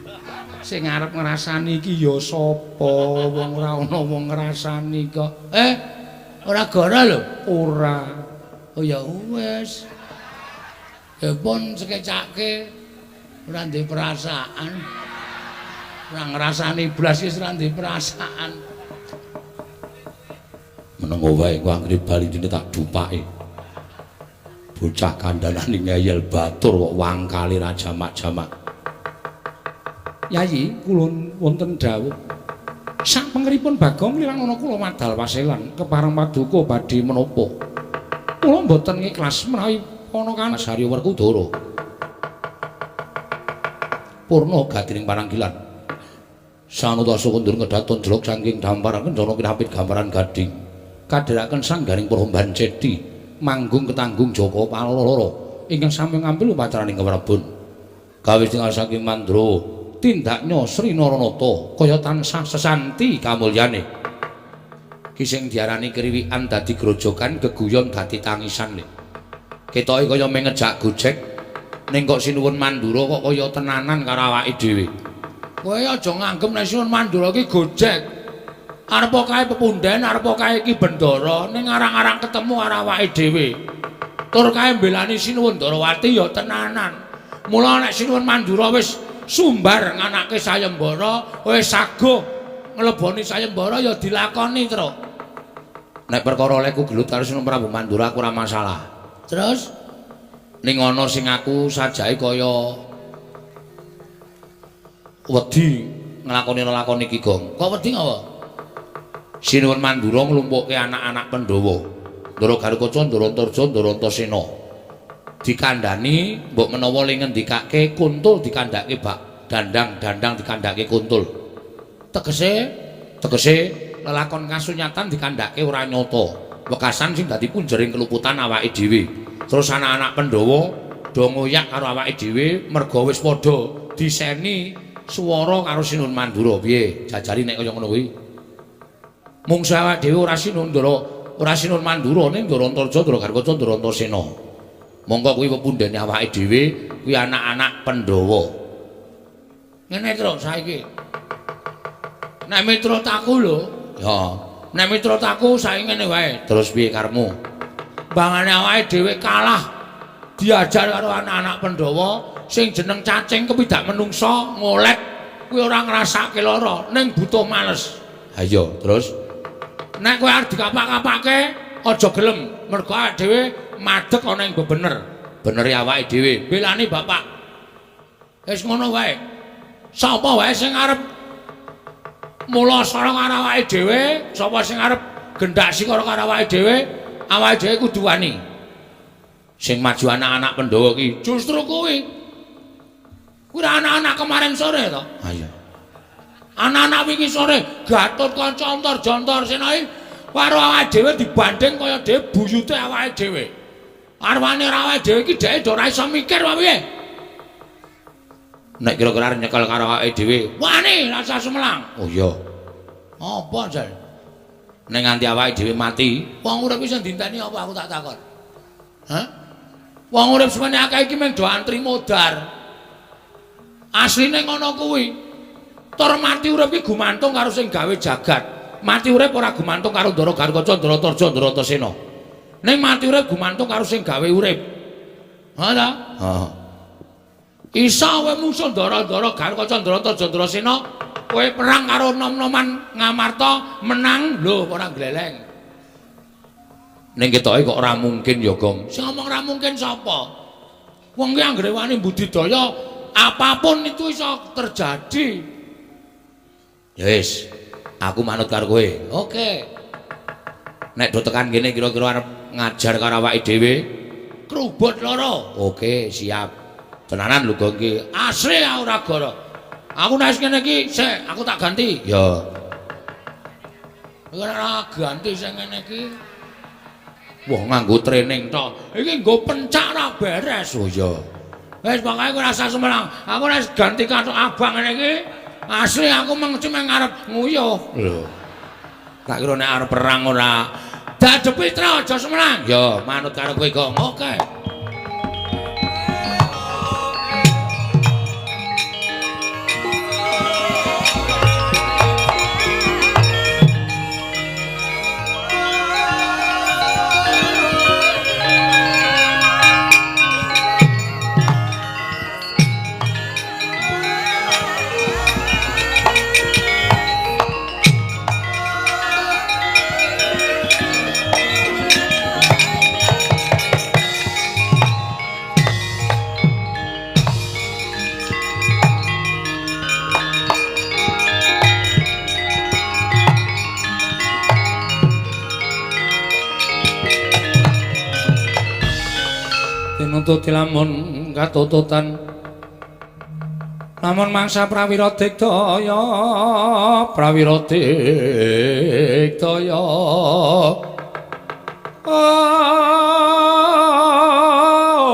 Sing arep ngrasani iki ya sapa? Wong ora ana wong ngrasani kok. Ora goro lho. Ora. Oh ya wis. Ya pun sekecake ora ndek perasaan. Ora ngrasani blas wis ora ndek perasaan. Menengo wae engko anggere bali dene tak dupake. Bocah kandhanane ngeyel batur kok wangkale ra jamak-jamak. Yayi, kula wonten dawuh. Sak pengeripun Bagong lilang ana kula wadal waselan kepareng paduka badhe menapa. Kula mboten ikhlas menawi ana kan Mas Haryo Werkudara. Purna gadining pananggilan. Sanuta sukundur ngedaton jelok saking damparan kencana kinapit gambaran gading. Kadheraken sanggaring Promban Ceti manggung ketanggung Joko Paloro ingkang sami ngambil upacaraning keprabon. Gawe tinggal saking Mandra tindaknya Sri Naranata kaya tansah sesanti kamulyane. Ki sing diarani kriwikan dadi grojogan geguyon dadi tangisan le. Ketoke kaya mung ngejak gojek ning kok Sinuwun Mandura kok kaya tenanan karo awake dhewe. Kowe aja nganggep nek Sinuwun Mandura ki gojek. Arep kae pepunden, arep kae ki bendara ning arang-arang ketemu karo awake dhewe. Tur kae mbelani Sinuwun Ndarawati ya tenanan. Mula nek Sinuwun Mandura wis sumbar nganake sayembara, wis saguh ngleboni sayembara ya dilakoni, Truk. Nek perkara olehku gelut karo Sinuwun Prabu Mandura aku ora masalah. Terus ning ana sing aku sajake kaya wedi nglakoni lelakon iki, Gong. Kok wedi ngapa? Sinuwun Mandura nglumpukke anak-anak Pandhawa. Ndara Garukaca, Ndara Antarja, Ndara Antasena. Dikandhani mbok menawa le ngendikake kuntul dikandhake bak dandang, dandang dikandhake kuntul. Tegese tegese lelakon kasunyatan dikandhake ora nyata. Wekasan sing dadi punjering keluputan awake dhewe. Terus anak-anak Pandhawa do ngoyak karo awake dhewe merga wis padha diseni swara karo Sinuwun Mandura. Piye jajari nek kaya ngono kuwi? Mungsu awake dhewe ora Sinuwun Ndara, ora Sinuwun Mandura ning Ndara Antarja, Ndara Garukaca, Ndara Antasena. Mongko kuwi pepundhene awake dhewe kuwi anak-anak Pandhawa. Ngene Truk saiki. Nek miturut aku lho, ya. Nek miturut aku saiki ngene wae. Terus piye karepmu? Bangane awake dhewe kalah diajar karo anak-anak Pandhawa sing jeneng cacing kepidak menungsa ngolet kuwi ora ngrasake lara ning butuh males. Ha iya, terus nek kowe arep dikapak-kapake aja gelem mergo awake dhewe madeg ana ing bebener. Benere awake dhewe belani bapak. Wis ngono wae. Sapa wae sing arep mula sara karo awake dhewe, sapa sing arep gendak sikara karo awake dhewe, awake dhewe kudu wani. Sing maju anak-anak Pandhawa ki justru kuwi. Kuwi anak-anak kemarin sore to. Ha iya. Anak-anak wingi sore Gatotkaca Antarja Antasena iki karo awake dhewe dibanding kaya dhewe buyute awake dhewe. Arwane ora awake dhewe iki dheke ora iso mikir apa piye. Nek kira-kira arep nyekel karo awake dhewe, wani rasa sumelang. Oh iya. Apa jal? Nek nganti awake dhewe mati, wong urip iso dinteni apa aku tak takon. Hah? Wong urip semene akeh iki mung do antri modar. Asline ngono kuwi. Tur mati urip iki gumantung karo sing gawe jagat. Mati urip ora gumantung karo Ndara Garukaca, Ndara Antarja, Ndara Antasena. Ning mati urip gumantung karo sing gawe urip. Ha ta? Heeh. Isa kowe mungsuh Ndara-ndara Garukaca, Ndara Antarja, Ndara Sena, kowe perang karo nom-noman Ngamarta menang lho ora gleleng. Ning ketoke kok ora mungkin ya, Gong. Sing ngomong ora mungkin sapa? Wong ki anggere wani budidaya, apapun itu iso terjadi. Ya wis, aku manut karo kowe. Oke. Nek do tekan kene kira-kira arep ngajar karo awake dhewe, krubut loro. Oke, siap. Tenanan lho, Gong ki. Asli ora goro. Aku nek ngene iki, sik aku tak ganti. Ya. Ora ganti sing ngene iki. Wah, nganggo training tok. Iki nggo pencak ora beres. Oh iya. Wis pokoke ora usah sumelang. Aku nek ganti kathok abang ngene iki, asli aku mengci meng arep nguyuh. Lho. Tak kira nek arep perang ora. Dadepi tra aja sumelang. Ya, manut karo kowe, Gong. Oke. Tinututi lamun katututan lamun mangsa prawira digdaya prawira digdaya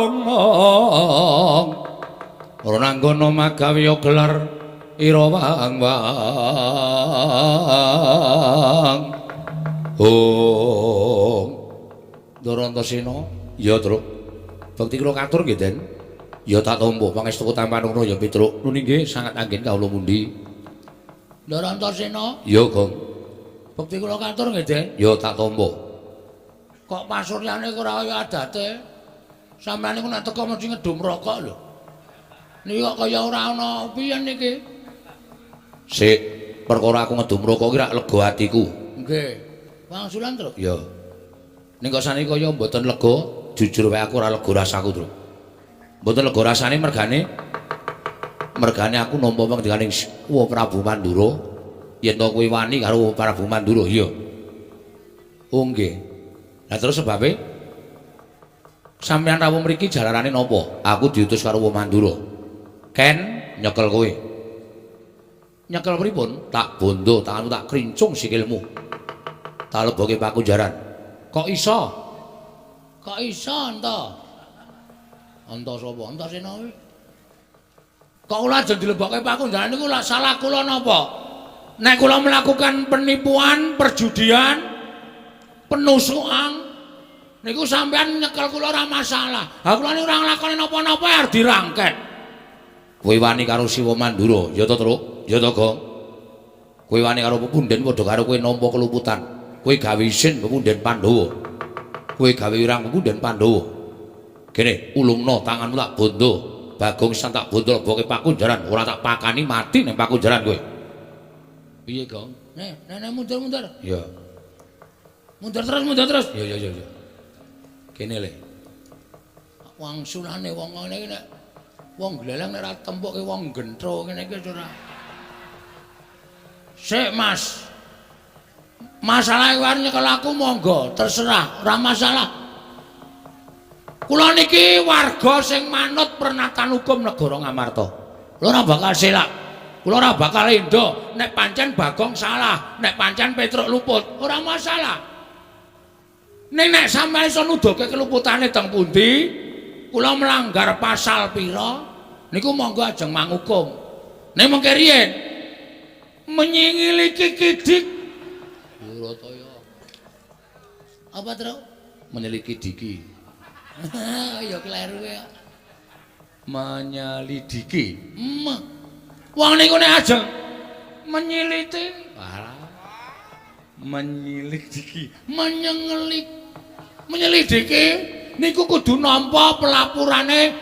omong ora nanggono magawe gelar ira wang wang oh Ndara Antasena ya Truk. Bekti kula katur nggih, Den. Ya tak tampa pangestu tampan ngono ya Petruk. Nuni nggih sangat anggen kawula mundi. Ndara Antasena? Ya, Gong. Bekti kula katur nggih, Den. Ya tak tampa. Kok pasuryane ora kaya adate? Sampeyan niku nek teko mesti ngedum rokok lho. Niki kok kaya ora ana piye niki? Sik, perkara aku ngedum rokok ki rak lega atiku. Nggih. Wangsulan, Truk? Ya. Ning kok saniki kaya mboten lega. Jujur wae aku ora lega rasaku, Truk. Mboten lega rasane mergane aku nampa pangdikaning Wa Prabu Mandura yen to kowe wani karo Prabu Mandura, iya. Oh nggih. Lah terus sebabe sampeyan rawuh mriki jalarane napa? Aku diutus karo Wa Mandura. Ken nyekel kowe. Nyekel pripun? Tak bondo, tanganmu tak krincung sikilmu. Tak leboke pakunjaran. Kok iso? Kok iso enta? Enta sapa? Antasena kuwi. Kok kula ajeng dilebokke pakunjaran niku lak salah kula napa? Nek kula melakukan penipuan, perjudian, penusukan niku sampean nyekel kula ora masalah. Ha kula niku ora nglakoni napa-napa arep dirangket. Kowe wani karo Siwa Mandura, ya to, Truk? Ya to, Gong? Kowe wani karo pepunden padha karo kowe nampa keluputan. Kowe gawe isin pepunden Pandhawa. Kowe gawe wirang pepunden Pandhawa. Kene ulungno tanganmu tak bondo. Bagong sisan tak bondo leboke pakunjaran, ora tak pakani mati ning pakunjaran kowe. Piye, Gong? Nek, nek mundur-mundur. Ya. Mundur terus, mundur terus. Ya ya ya ya. Kene le. Wangsulane wong ngene iki nek wong gleleng nek ora tempuke wong gentro ngene iki ora. Sik, Mas. Masalah arep nyekel aku monggo, terserah, ora masalah. Kula niki warga sing manut pernatan hukum negara Ngamarta. Kula ora bakal selak. Kula ora bakal endo nek pancen Bagong salah, nek pancen Petruk luput, ora masalah. Ning nek sampeyan iso nuduhke keluputane teng pundi, kula melanggar pasal pira, niku monggo ajeng mangukum. Ning mengke riyen menyingiliki kidik Burataya. Apa, Truk? Menyelidiki diki. Ya kleru ya. Menyelidiki. Wong niku nek ajeng menyiliti, alah. Menyelidiki, menyengelik, menyelidiki niku kudu nampa pelapurane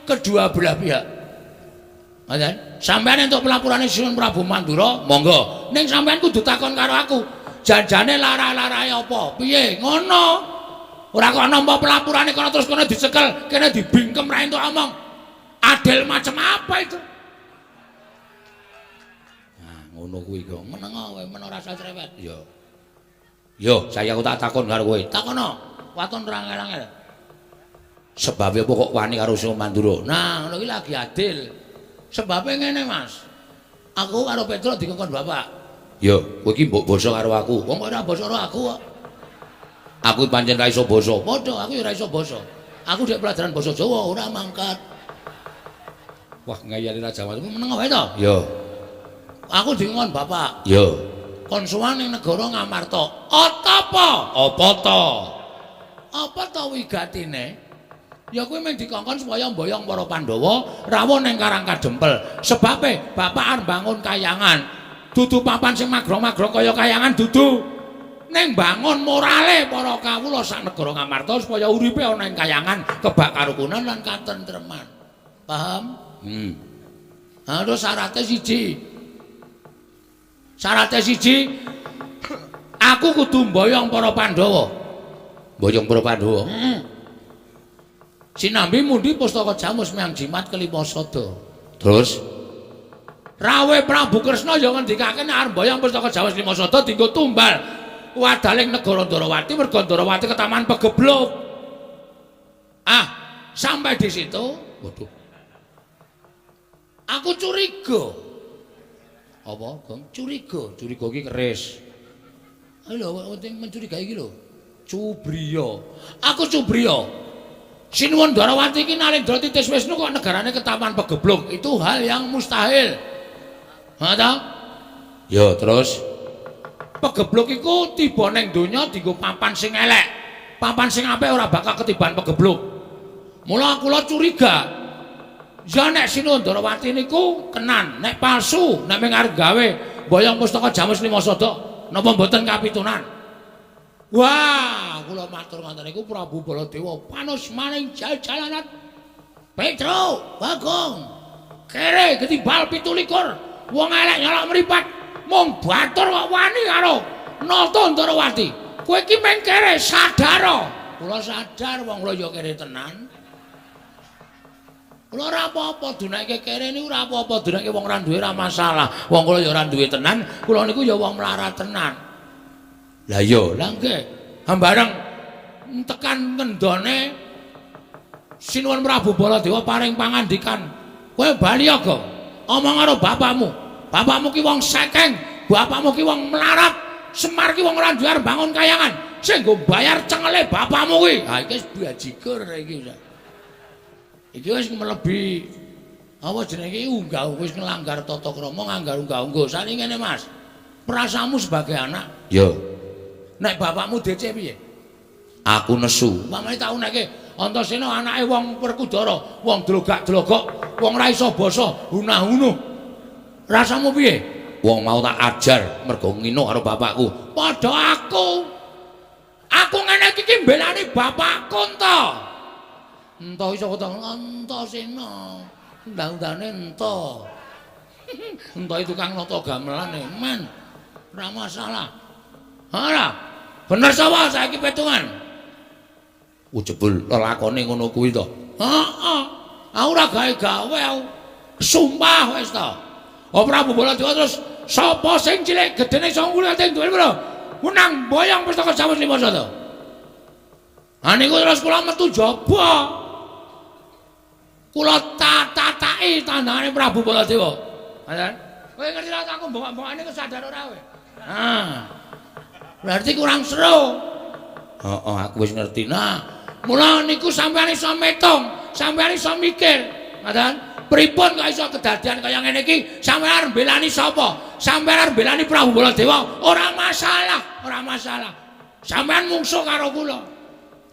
kedua belah pihak. Ngoten? Sampeyan entuk pelapurane Sinuwun Prabu Mandura, monggo. Ning sampeyan kudu takon karo aku. Janjane lara-larae apa? Piye? Ngono. Ora kok nampa pelapurane kono terus kono dicekel, kene dibingkem ra entuk omong. Adil macam apa itu? Nah, ngono kuwi kok. Meneng kowe, men ora usah cerewet. Yo. Yo, saya aku tak takon karo kowe. Takono. Waton ora angel-angel. Sebabe apa kok wani karo Sung Mandura? Nah, ngono iki lagi adil. Sebabe ngene, Mas. Aku karo Petro dikongkon bapak. Yo, kowe iki mbok basa karo aku. Wong kok ora basa karo aku kok. Aku pancen ra iso basa. Padha, aku ya ora iso basa. Aku dhek pelajaran basa Jawa ora mangkat. Wah, ngayali Raja Wali meneng wae to? Yo. Aku dikongkon bapak. Yo. Kon sowan ning negara Ngamarta. Apa? Apa to? Apa to wigatine? Ya kuwi mung dikongkon supaya mboyong para Pandhawa rawuh ning Karang Kadempel. Sebabe bapak arep bangun kayangan. Dudu papan sing magrong-magrong kaya kayangan dudu. Ning bangun morale para kawula sak negara Ngamarta supaya uripe ana ing kayangan kebak karukunan lan katentreman. Paham? Ha terus syarate siji. Syarate siji aku kudu mboyong para Pandhawa. Mboyong para Pandhawa? Heeh. Sinambi mundi pustaka jamus miang jimat kelima sada. Terus Rawe Prabu Kresna ya ngendikake nek arep mboyong pustaka jamus lima sada dienggo tumbal wadaling negara Ndarawati merga Ndarawati ketaman pegebluk. Ah, sampai di situ, waduh. Aku curiga. Apa, Gong? Curiga, curiga iki keris. Ayo lho, penting mencurigai iki lho. Cubriya. Aku cubriya. Sinuwun Ndarawati iki Nalendra Titis Wisnu kok negarane ketaman pegebluk. Itu hal yang mustahil. Ha ta? Ya, terus pegebluk iku tiba ning donya dienggo papan sing elek. Papan sing apik ora bakal ketiban pegebluk. Mula kula curiga. Ya nek Sinuwun Ndarawati niku kenan, nek palsu, nek mung arep gawe mboyong pustaka jamus lima sada, napa mboten kapitunan? Wah, kula matur ngoten niku Prabu Baladewa panus maning jajalanat. Petro, Bagong. Kere ketimbal 17. Wong elek nyolok mripat. Mung batur kok wani karo Nata Ndarawati. Kowe iki mung kere sadar. Kula sadar wong kula ya kere tenan. Kula ora apa-apa dunake kere niku ora apa-apa, dunake wong ora duwe ora masalah. Wong kula ya ora duwe tenan, kula niku ya wong melarat tenan. Lah iya, lah nggih. Hambareng tekan ngendone Sinuwun Prabu Baladewa paring pangandikan, "Kowe bali ya, Gong. Omong karo bapakmu. Bapakmu ki wong sekeng, bapakmu ki wong melarat, Semar ki wong ora duwe arep bangun kayangan. Sing nggo bayar cengele bapakmu kuwi." Ha iki wis bajigur iki. Iki wis mlebi apa jenenge iki unggah wis nglanggar tata krama, nglanggar unggah-ungguh. Saiki ngene, Mas. Perasaanmu sebagai anak? Yo. Nek bapakmu DC piye? Aku nesu. Umpamane tak uneke Antasena anake wong Werkudara, wong dlogak-dlogok, wong ra iso basa, hunah-hunuh. Rasamu piye? Wong mau tak ajar mergo ngino karo bapakku. Padha aku. Aku ngene iki ki mbelani bapakku ento. Ento iso kok Antasena. Undang-undane ento. Ento tukang nata gamelan e, men. Ora masalah. Ora. Bener sapa saiki petungan? Oh jebul lelakone ngono kuwi to. Heeh. Aku ora gawe-gawe aku. Sumpah wis to. Oh Prabu Baladewa terus sapa sing cilik gedene iso ngulate duwe piro? Menang boyong pustaka Jamus lima sada. Ha niku terus kula metu jaba. Kula tatataki tandangane Prabu Baladewa. Ngoten. Kowe ngerti ra aku mbongok-mbongokane kok sadar ora kowe? Ah. Berarti kurang seru. Heeh, aku wis ngerti. Nah, mula niku sampeyan iso metung, sampeyan iso mikir. Ngoten. Pripun kok iso kedadian kaya ngene iki? Sampeyan arep mbelani sapa? Sampeyan arep mbelani Prabu Baladewa? Ora masalah, ora masalah. Sampeyan mungsuh karo kula.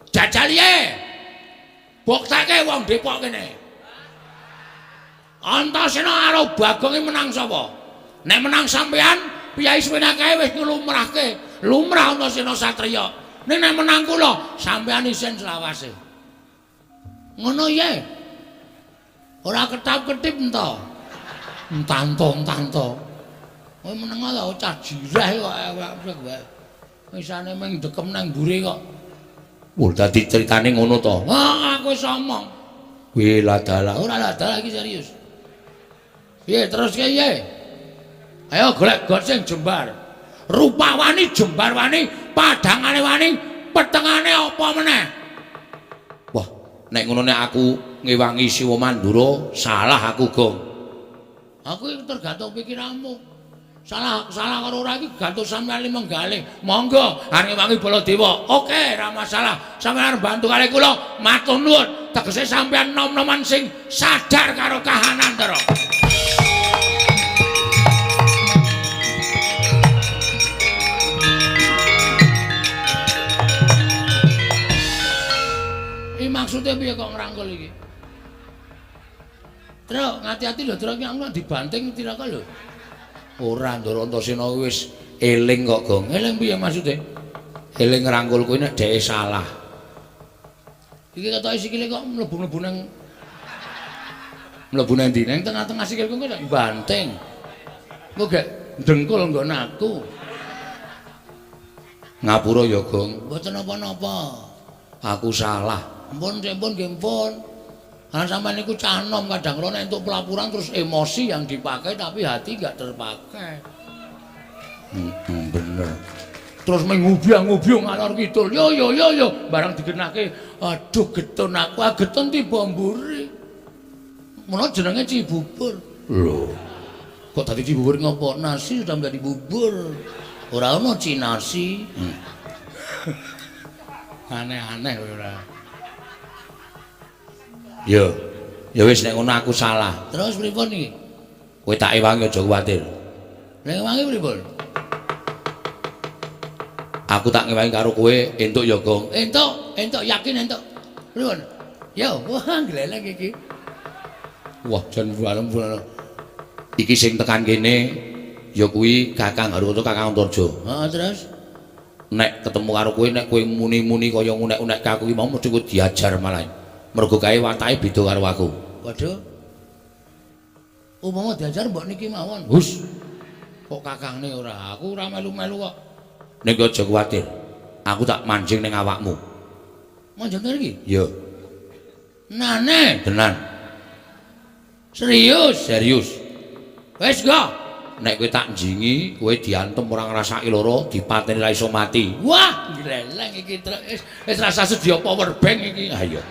Jajal ye. Bukteke wong Depok kene. Antasena karo Bagong iki menang sapa? Nek menang sampeyan, piyai semene kae wis nglumrahke. Lumrah Antasena satriya. Ning nek menang kula, sampeyan isin selawase. Ngono ye. Ora ketap-ketip ento. Entanto-entanto. Kowe meneng ta cah jirah kok awake wae. Isane mung dekem nang mburi kok. Wah, dadi critane ngono to. Wah, aku wis omong. Kuwi ladalah. Ora ladalah iki serius. Piye terus piye? Ayo golek got sing jembar. Rupa wani, jembar wani, padhangane wani, petengane apa meneh? Wah, nek ngono nek aku ngewangi Siwa Mandura, salah aku, Gong. Aku iki tergantung pikiranmu. Salah salah karo ora iki gantung sampeyan menggalih. Monggo arep ngewangi Baladewa. Oke, ora masalah. Sampeyan arep bantu kali kula, matur nuwun. Tegese sampeyan nom-noman sing sadar karo kahanan, Ndara. Iki maksude piye kok ngrangkul iki? Truk, ngati-ati lho, Truk, iki aku dibanting tiraka lho. Ora, Ndara Antasena wis eling kok, Gong. Eling piye maksude? Eling ngrangkul kuwi nek dheke salah. Iki ketoke sikile kok mlebu-mlebu nang mlebu nang ndi? Nang tengah-tengah sikilku kok banting. Engko gek dengkul nggon aku. Ngapura ya, Gong. Mboten napa-napa. Aku salah. Ampun, ampun, nggih ampun. Karena sampean niku cah nom kadang kala nek entuk pelaporan terus emosi yang dipakai tapi hati enggak terpakai. Bener. Terus mengubyang-ngubyung ngalor kidul. Yo yo yo yo barang digenake, aduh getun aku, ah getun tiba mburi. Mula jenenge Cibubur. Lho. Kok dadi Cibubur ngopo? Nasi sudah menjadi bubur. Ora ono cinasi. Aneh-aneh ora. Yo. Ya wis nek ngono aku salah. Terus pripun iki? Kowe tak ewangi aja kuwatir. Nek ewangi pripun? Aku tak ngewangi karo kowe entuk ya, Gong. Entuk, entuk yakin entuk. Pripun? Yo, wah gleleng iki. Wah, jan walem. Iki sing tekan kene ya kuwi Kakang Haruta, Kakang Antarja. Heeh, terus nek ketemu karo kowe nek kowe muni-muni kaya ngunek-unek aku iki mau mesti kowe diajar malah. Mergo kae watake beda karo aku. Waduh. Umpama diajar mbok niki mawon. Hus. Kok kakangne ora? Aku ora melu-melu kok. Ning aja kuwatir. Aku tak manjing ning awakmu. Manjing iki? Iya. Nane? Tenan. Serius? Serius. Wis go. Nek kowe tak njingi, kowe diantem ora ngrasake lara, dipateni ra iso mati. Wah, gleleng iki wis rasa sedia power bank iki. Ha iya.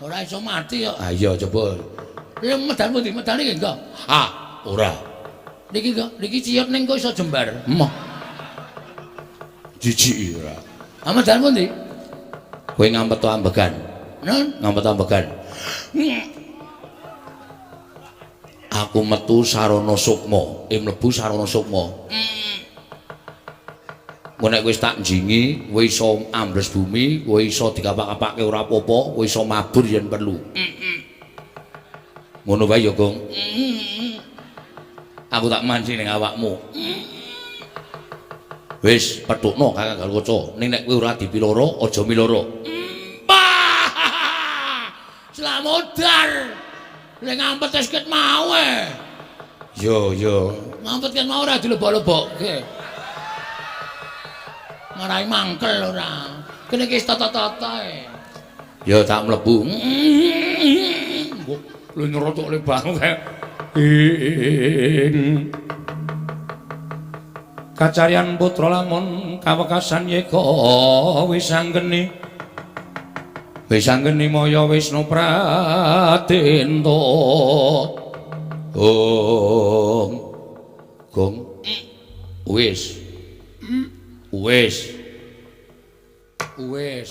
Ora iso mati kok. Ha iya coba. Lha medal pundi? Medal iki enggak? Ah, ora. Niki kok, niki ciyot ning kok iso jembar. Emoh. Jijik ora. Ah medal pundi? Kowe ngampet to ambegan. Nun, ngampet ambegan. Aku metu sarana sukma, mlebu sarana sukma. Engko nek wis tak njingi, kowe iso ambles bumi, kowe iso dikapak-kapake ora apa-apa, kowe iso mabur yen perlu. Ngono wae ya, Gong. Aku tak mancing ning awakmu. Wis, petukno Kakang Garukaca. Ning nek kowe ora dipiloro, aja miloro. Slamodar. Lek ngampet wis ket mau e. Yo yo. Ngampet ket mau ora dilebok-lebokke. Marai mangkel ora. Kene iki wis tata-tata e. Ya tak mlebu. Lho nyerotok le bang kae. Kacaryan putra lamun kawekasan yeka wis anggeni. Wis anggeni maya Wisnu Pratenta. Gong. Gong. Wis. Wis. Wis.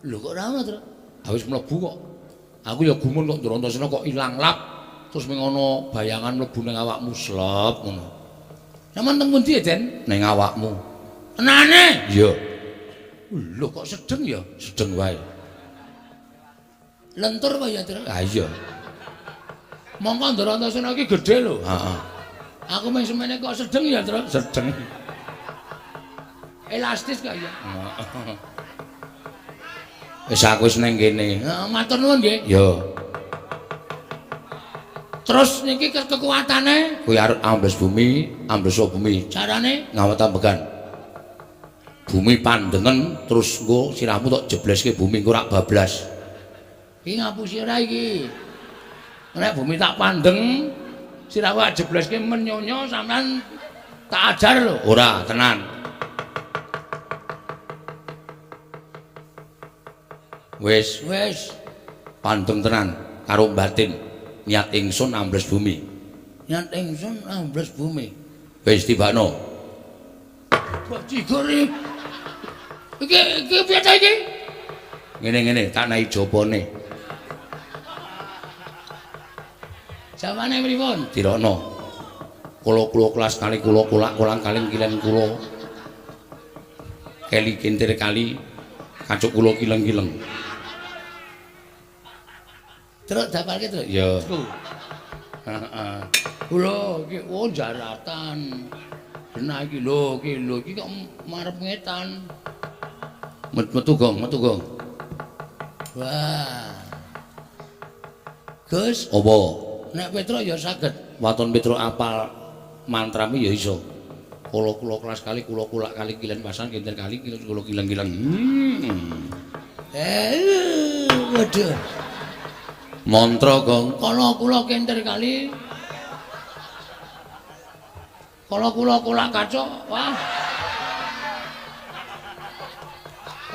Lho kok ora ono, Tru? Ha wis mlebu kok. Aku ya gumun kok Ndara Antasena kok ilang lap. Terus ming ana bayangan mlebu ning awakmu slep ngono. Sampeyan teng pundi, Den? Ning awakmu. Tenane? Iya. Lho kok sedeng ya? Sedeng wae. Lentur apa ya, Tru? Ha iya. Mongko Ndara Antasena iki gedhe lho. Heeh. Aku mung semene kok sedeng ya, Tru? Sedeng. Elastis kok ya. Wis aku wis ning kene. Heeh, matur nuwun nggih. Ya. Terus niki kekuatane kuwi arep ambles bumi, ambles bumi. Carane ngawet ambegan. Bumi pandengen terus engko sirahmu tok jebleske bumi engko rak bablas. Iki ngapusi ora iki? Nek bumi tak pandeng, sirahku tak jebleske menyonyo sampean tak ajar lho. Ora, tenan. Wis, wis pandeng tenan karo batin. Niat ingsun ambles bumi. Niat ingsun ambles bumi. Wis tibakno. Bajigur iki. Iki iki piye ta iki? Ngene-ngene tak naik jopone. Jawane pripun? Dirokno. Kula-kula kelas kali kula kulak kolang kaling kilen kula. Keli kintir kali kacuk kula kileng-kileng. Truk dapalke truk. Ya. Heeh. Kula iki oh jaratan. Genah iki lho, iki lho iki kok marep ngetan. Metu gong, metu gong. Wah. Gus, apa? Nek Petruk ya saged. Waton Petruk apal mantrame ya iso. Kula-kula kelas kali kula kulak kali kilen pasan kinten kali kilen kula kileng-kileng. Waduh. Mantra gong. Kala kula kintir kali. Kala kula kulak kacuk. Wah.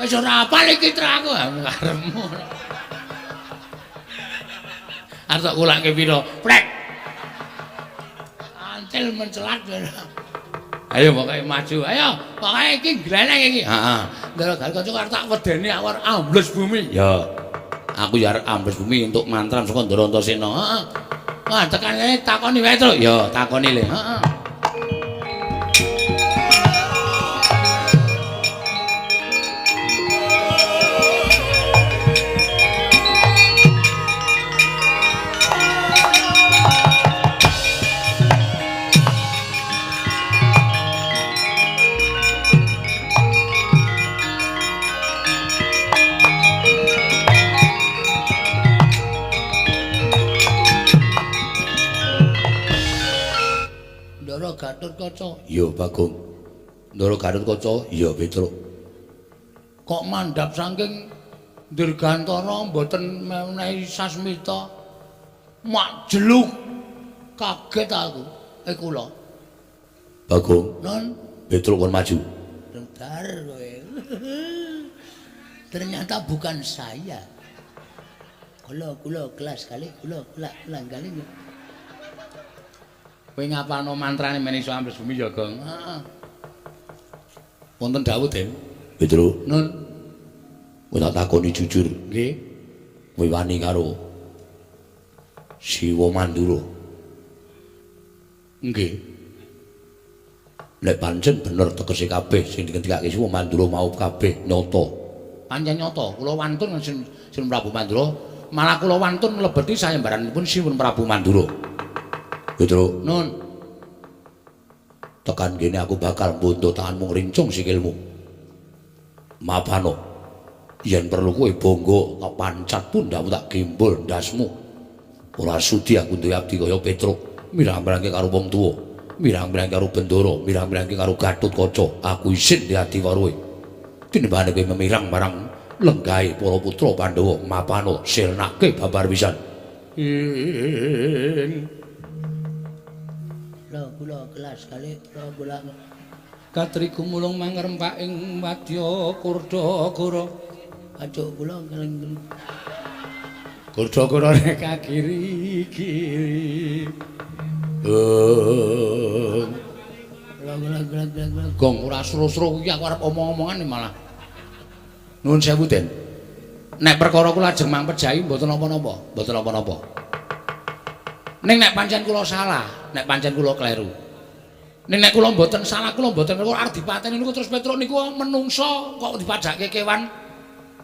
Wis ora apal iki truk aku karepmu. Arep tak kulake pira? Prek. Ancil mencelat. Ayo pokoke maju. Ayo, pokoke iki gleleng iki. Heeh. Ndara Gatotkaca arep tak wedeni aku arep ambles bumi. Ya. Aku ya arep ambles bumi untuk mantram saka Ndara Antasena. Heeh. Wah, tekan kene takoni wae, Truk. Ya, takoni le. Heeh. Gatotkaca. Ya, Bagong. Ndara Gatotkaca, ya Petruk. Kok mandhap saking Dirgantara mboten menehi sasmita. Mak jeluk. Kaget aku. Kula. Bagong. Non, Petruk kon maju. Bentar kowe. Ternyata bukan saya. Kula kula kelas kali kula kulak ulang kali. Kowe ngapalno mantrane men iso ambles bumi ya, Gong? Heeh. Wonten dawuh, Den. Petruk. Nun. Kowe tak takoni jujur. Nggih. Kowe wani karo Siwa Mandura? Nggih. Nek pancen bener tegese kabeh sing dikendikake Siwa Mandura mau kabeh nyata. Pancen nyata, kula wantun Sin Prabu Mandura, malah kula wantun mlebeti sayembaranipun Siwun Prabu Mandura. Petruk. Nun. Tekan kene aku bakal mbondo tanganmu ngrincung sikilmu. Mapano. Yen perlu kowe bangga tak pancat pundhakmu tak gembol ndasmu. Ora sudi aku duwe abdi kaya Petruk, mirang-mirangke karo wong tuwa, mirang-mirangke karo Bendara, mirang-mirangke karo Gatotkaca. Aku isin di ati karo kowe. Tinimbangane kowe memirang marang lenggahe para putra Pandhawa, mapano sirnake babar pisan. Ing kula kelas kali kula kula katri gumulung mangrempak ing wadya Kurdagara. Acuk kula keling Kurdagara rek kiri-kiri. Kula kula kula kula gong ora sro-sro iki aku arep omong-omongan malah. Nuwun sewu, Den. Nek perkara kula ajeng mangpejahi mboten napa-napa, mboten napa-napa. Ning nek pancen kula salah, nek pancen kula kleru. Ning nek kula mboten salah, kula mboten kleru arep dipateni niku terus Petruk niku menungso kok dipadhakke kewan.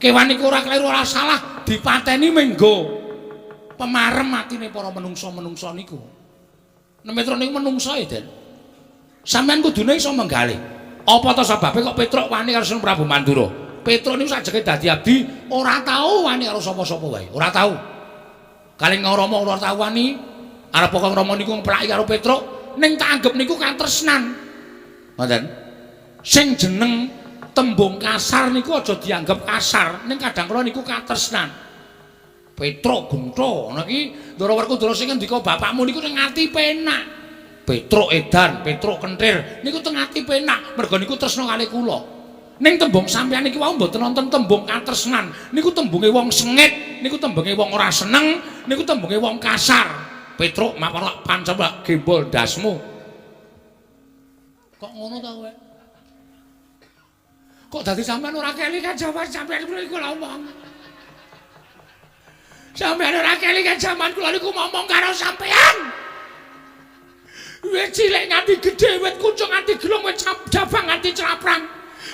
Kewan niku ora kleru ora salah, dipateni menggo pemarem atine para menungso-menungso niku. Nek Petruk niku menungso e, Den. Sampeyan kudune iso menggalih. Apa ta sebabe kok Petruk wani karo Sunan Prabu Mandura? Petruk niku sajeke dadi abdi ora tau wani karo sapa-sapa wae, ora tau. Kaling Rama ora tau wani. Arep kok Rama niku ngplaki karo Petruk, ning tak anggep niku katresnan. Ngoten. Sing jeneng Tembung kasar niku aja dianggep kasar, ning kadang kala niku katresnan. Petruk Gungto, ngono iki Ndara Werkudara sing ngendika bapakmu niku teng ati penak. Petruk edan, Petruk kentir niku teng ati penak, merga niku tresna kalih kula. Ning tembung sampeyan niki wau mboten wonten tembung katresnan, niku tembunge wong sengit, niku tembunge wong ora seneng, niku tembunge wong kasar. Petruk maparok pancebak gembol ndasmu. Kok ngono ta kowe? Kok dadi sampeyan ora kelingan jaman sampeyan kula omong. Sampeyan ora kelingan jaman kula niku ngomong karo sampeyan. Wit cilik nganti gedhe, wit kucung nganti gelung, wit jabang nganti craprang.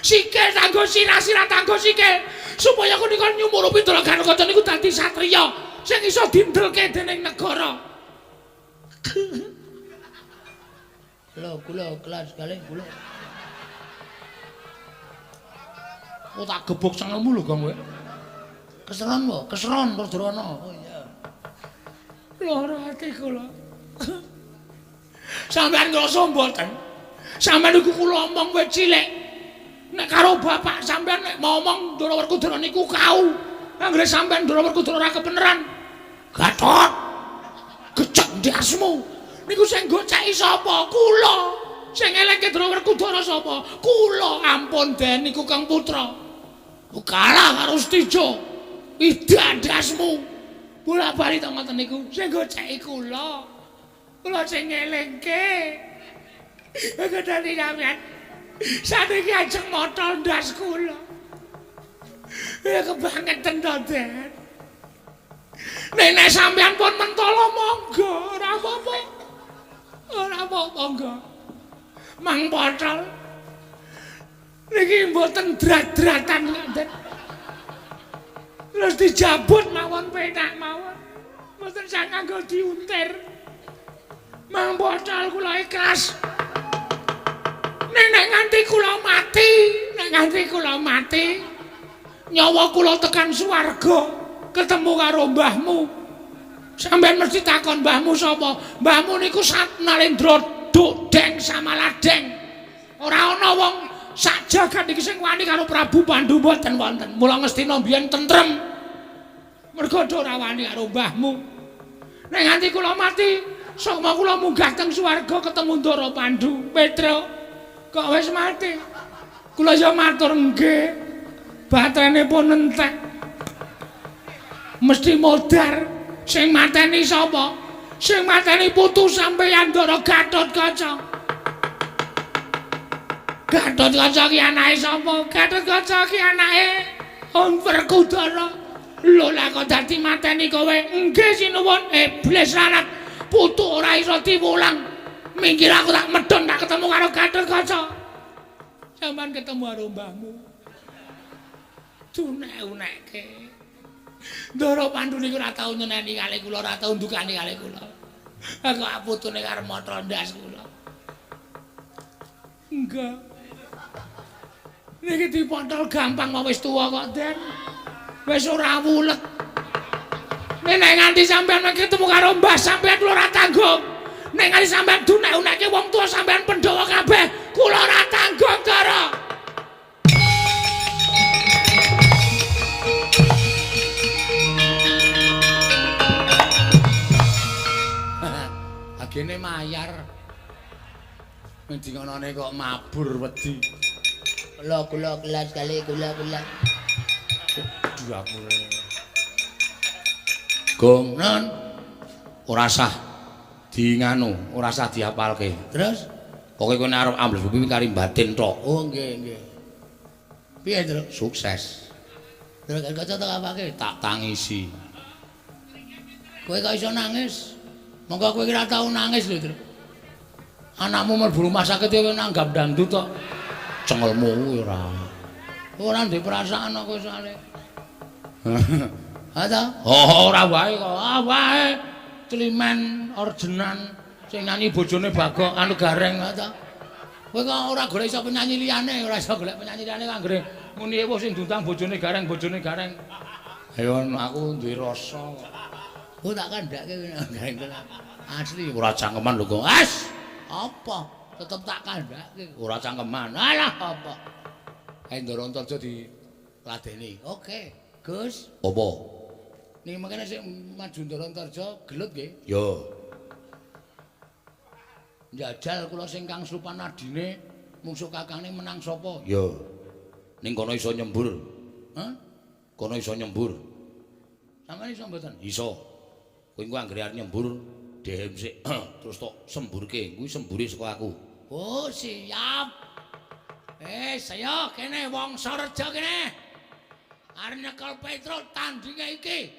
Sikil tanggo sirah, sirah tanggo sikil. Supaya kunika nyumurupi Ndara Gatotkaca niku dadi satriya sing iso dindelke dening negara. Lho kula kelas kalih kula. Oh tak gebuk cengelmu lho Gong kowe. Keseron wae, keseron Werkudara. Oh iya. Lara ati kula. Sampeyan ngrasa mboten? Sampeyan niku kula omong wit cilik. Nek karo bapak sampeyan nek ngomong Ndara Werkudara niku kau. Anggere sampeyan Ndara Werkudara ora kebeneran. Gatot. Gecek ndasmu. Niku sing goceki sapa? Kula. Sing eleke Ndara Werkudara sapa? Kula. Ampun den niku Kang Putra. Kalah karo Stijo. Ida ndasmu. Bola-bali to ngoten niku sing goceki kula. Kula sing ngelingke. Gedhe sampeyan. Saniki ajeng motol ndas kula. Ya kebangeten to, Den. Nek sampeyan pun mentolo monggo, ora apa-apa. Ora apa-apa monggo. Mang potol. Niki mboten drat-dratan ngoten. Terus dijabut mawon penak mawon. Mboten sang nganggo diuntir. Mang potol kula ikhlas. Nek nganti kula mati, nek nganti kula mati, nyawa kula tekan swarga, ketemu karo mbahmu. Sampeyan mesti takon mbahmu sapa? Mbahmu niku Satnalendra Duk Deng Samaladeng. Ora ana wong sak jagat iki sing wani karo Prabu Pandu mboten wonten. Mula Ngastina mbiyen tentrem. Mergo ora wani karo mbahmu. Nek nganti kula mati, sukma kula munggah teng swarga ketemu Ndara Pandu. Petruk, kok wis mati? Kula ya matur nggih. Baterene pun entek. Mesti modar. Sing mateni sapa? Sing mateni putu sampeyan Ndara Gatotkaca. Gatotkaca ki anake sapa? Gatotkaca ki anake Om Werkudara. Lho lah kok dadi mateni kowe? Nggih sinuwun. Iblis larat. Putu ora iso diwulang. Minggir aku tak medhun tak ketemu karo Gatotkaca. Sampeyan ketemu karo mbahmu. Dunek-unekke. Ndara Pandu niku ora tau nyeneni kalih kula, ora tau ndukani kalih kula. Aku putune karo motol ndas kula. Enggak. Niki dipotol gampang mau wis tuwa kok, Den. Wis ora wulet. Nek nganti sampeyan ketemu karo mbah sampeyan kula ora tanggung. Nek nganti sampeyan dunek-unekke wong tuwa sampeyan Pandhawa kabeh, kula ora tanggung, Ndara. Agene mayar. Ngendi ngonone kok mabur wedi. Kula kula kelas kali kula kula. Dapure. Gong non ora sah di nganu, ora sah diapalke. Terus pokoke kowe nek arep ambles bumi kari batin tok. Oh nggih nggih. Piye, Truk? Sukses. Terus kaca tak apake? Tak tangisi. Kowe kok iso nangis? Monggo kowe ora tau nangis lho, Truk. Anakmu mlebu rumah sakit kowe nanggap dangdut tok. Cengelmu kuwi ora. Ora ndek perasaan kok soalé. Ha ta? Oh, ora wae kok. Ah wae. Climen ordenan sing nyanyi bojone Bagok anu Gareng ha ta. Kowe kok ora golek iso penyanyi liyane, ora iso golek penyanyi liyane kok anggere muni ewuh sing diundang bojone Gareng, bojone Gareng. Ayo aku duwe rasa kok. Oh tak kandhake Gareng tenan. Asli ora cangkeman lho kok. As, apa? Tetep tak kandhake. Ora cangkeman. Alah apa? Kae Ndara Antarja diladeni. Oke, Gus. Apa? Niki mangkene sing maju Ndara Antarja gelut nggih. Ya. Njajal kula sing kang slupan adine mungsuh kakangne menang sapa? Ya. Ning kono iso nyembur. Hah? Kono iso nyembur. Sampeyan iso mboten? Iso. Kowe engko anggere arep nyembur dehem sik terus tok semburke. Kuwi sembure saka aku. Oh, siap. Saya kene Wangsareja kene. Arep nyekel Petruk tandinge iki.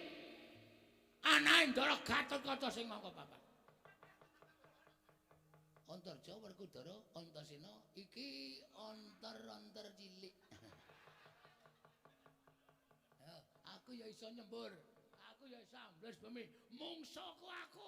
Anake Ndara Gatotkaca sing mangka papat. Antarja Werkudara Antasena iki antar-antar cilik. Aku ya iso nyembur, aku ya iso ambles bumi. Mungsuhku aku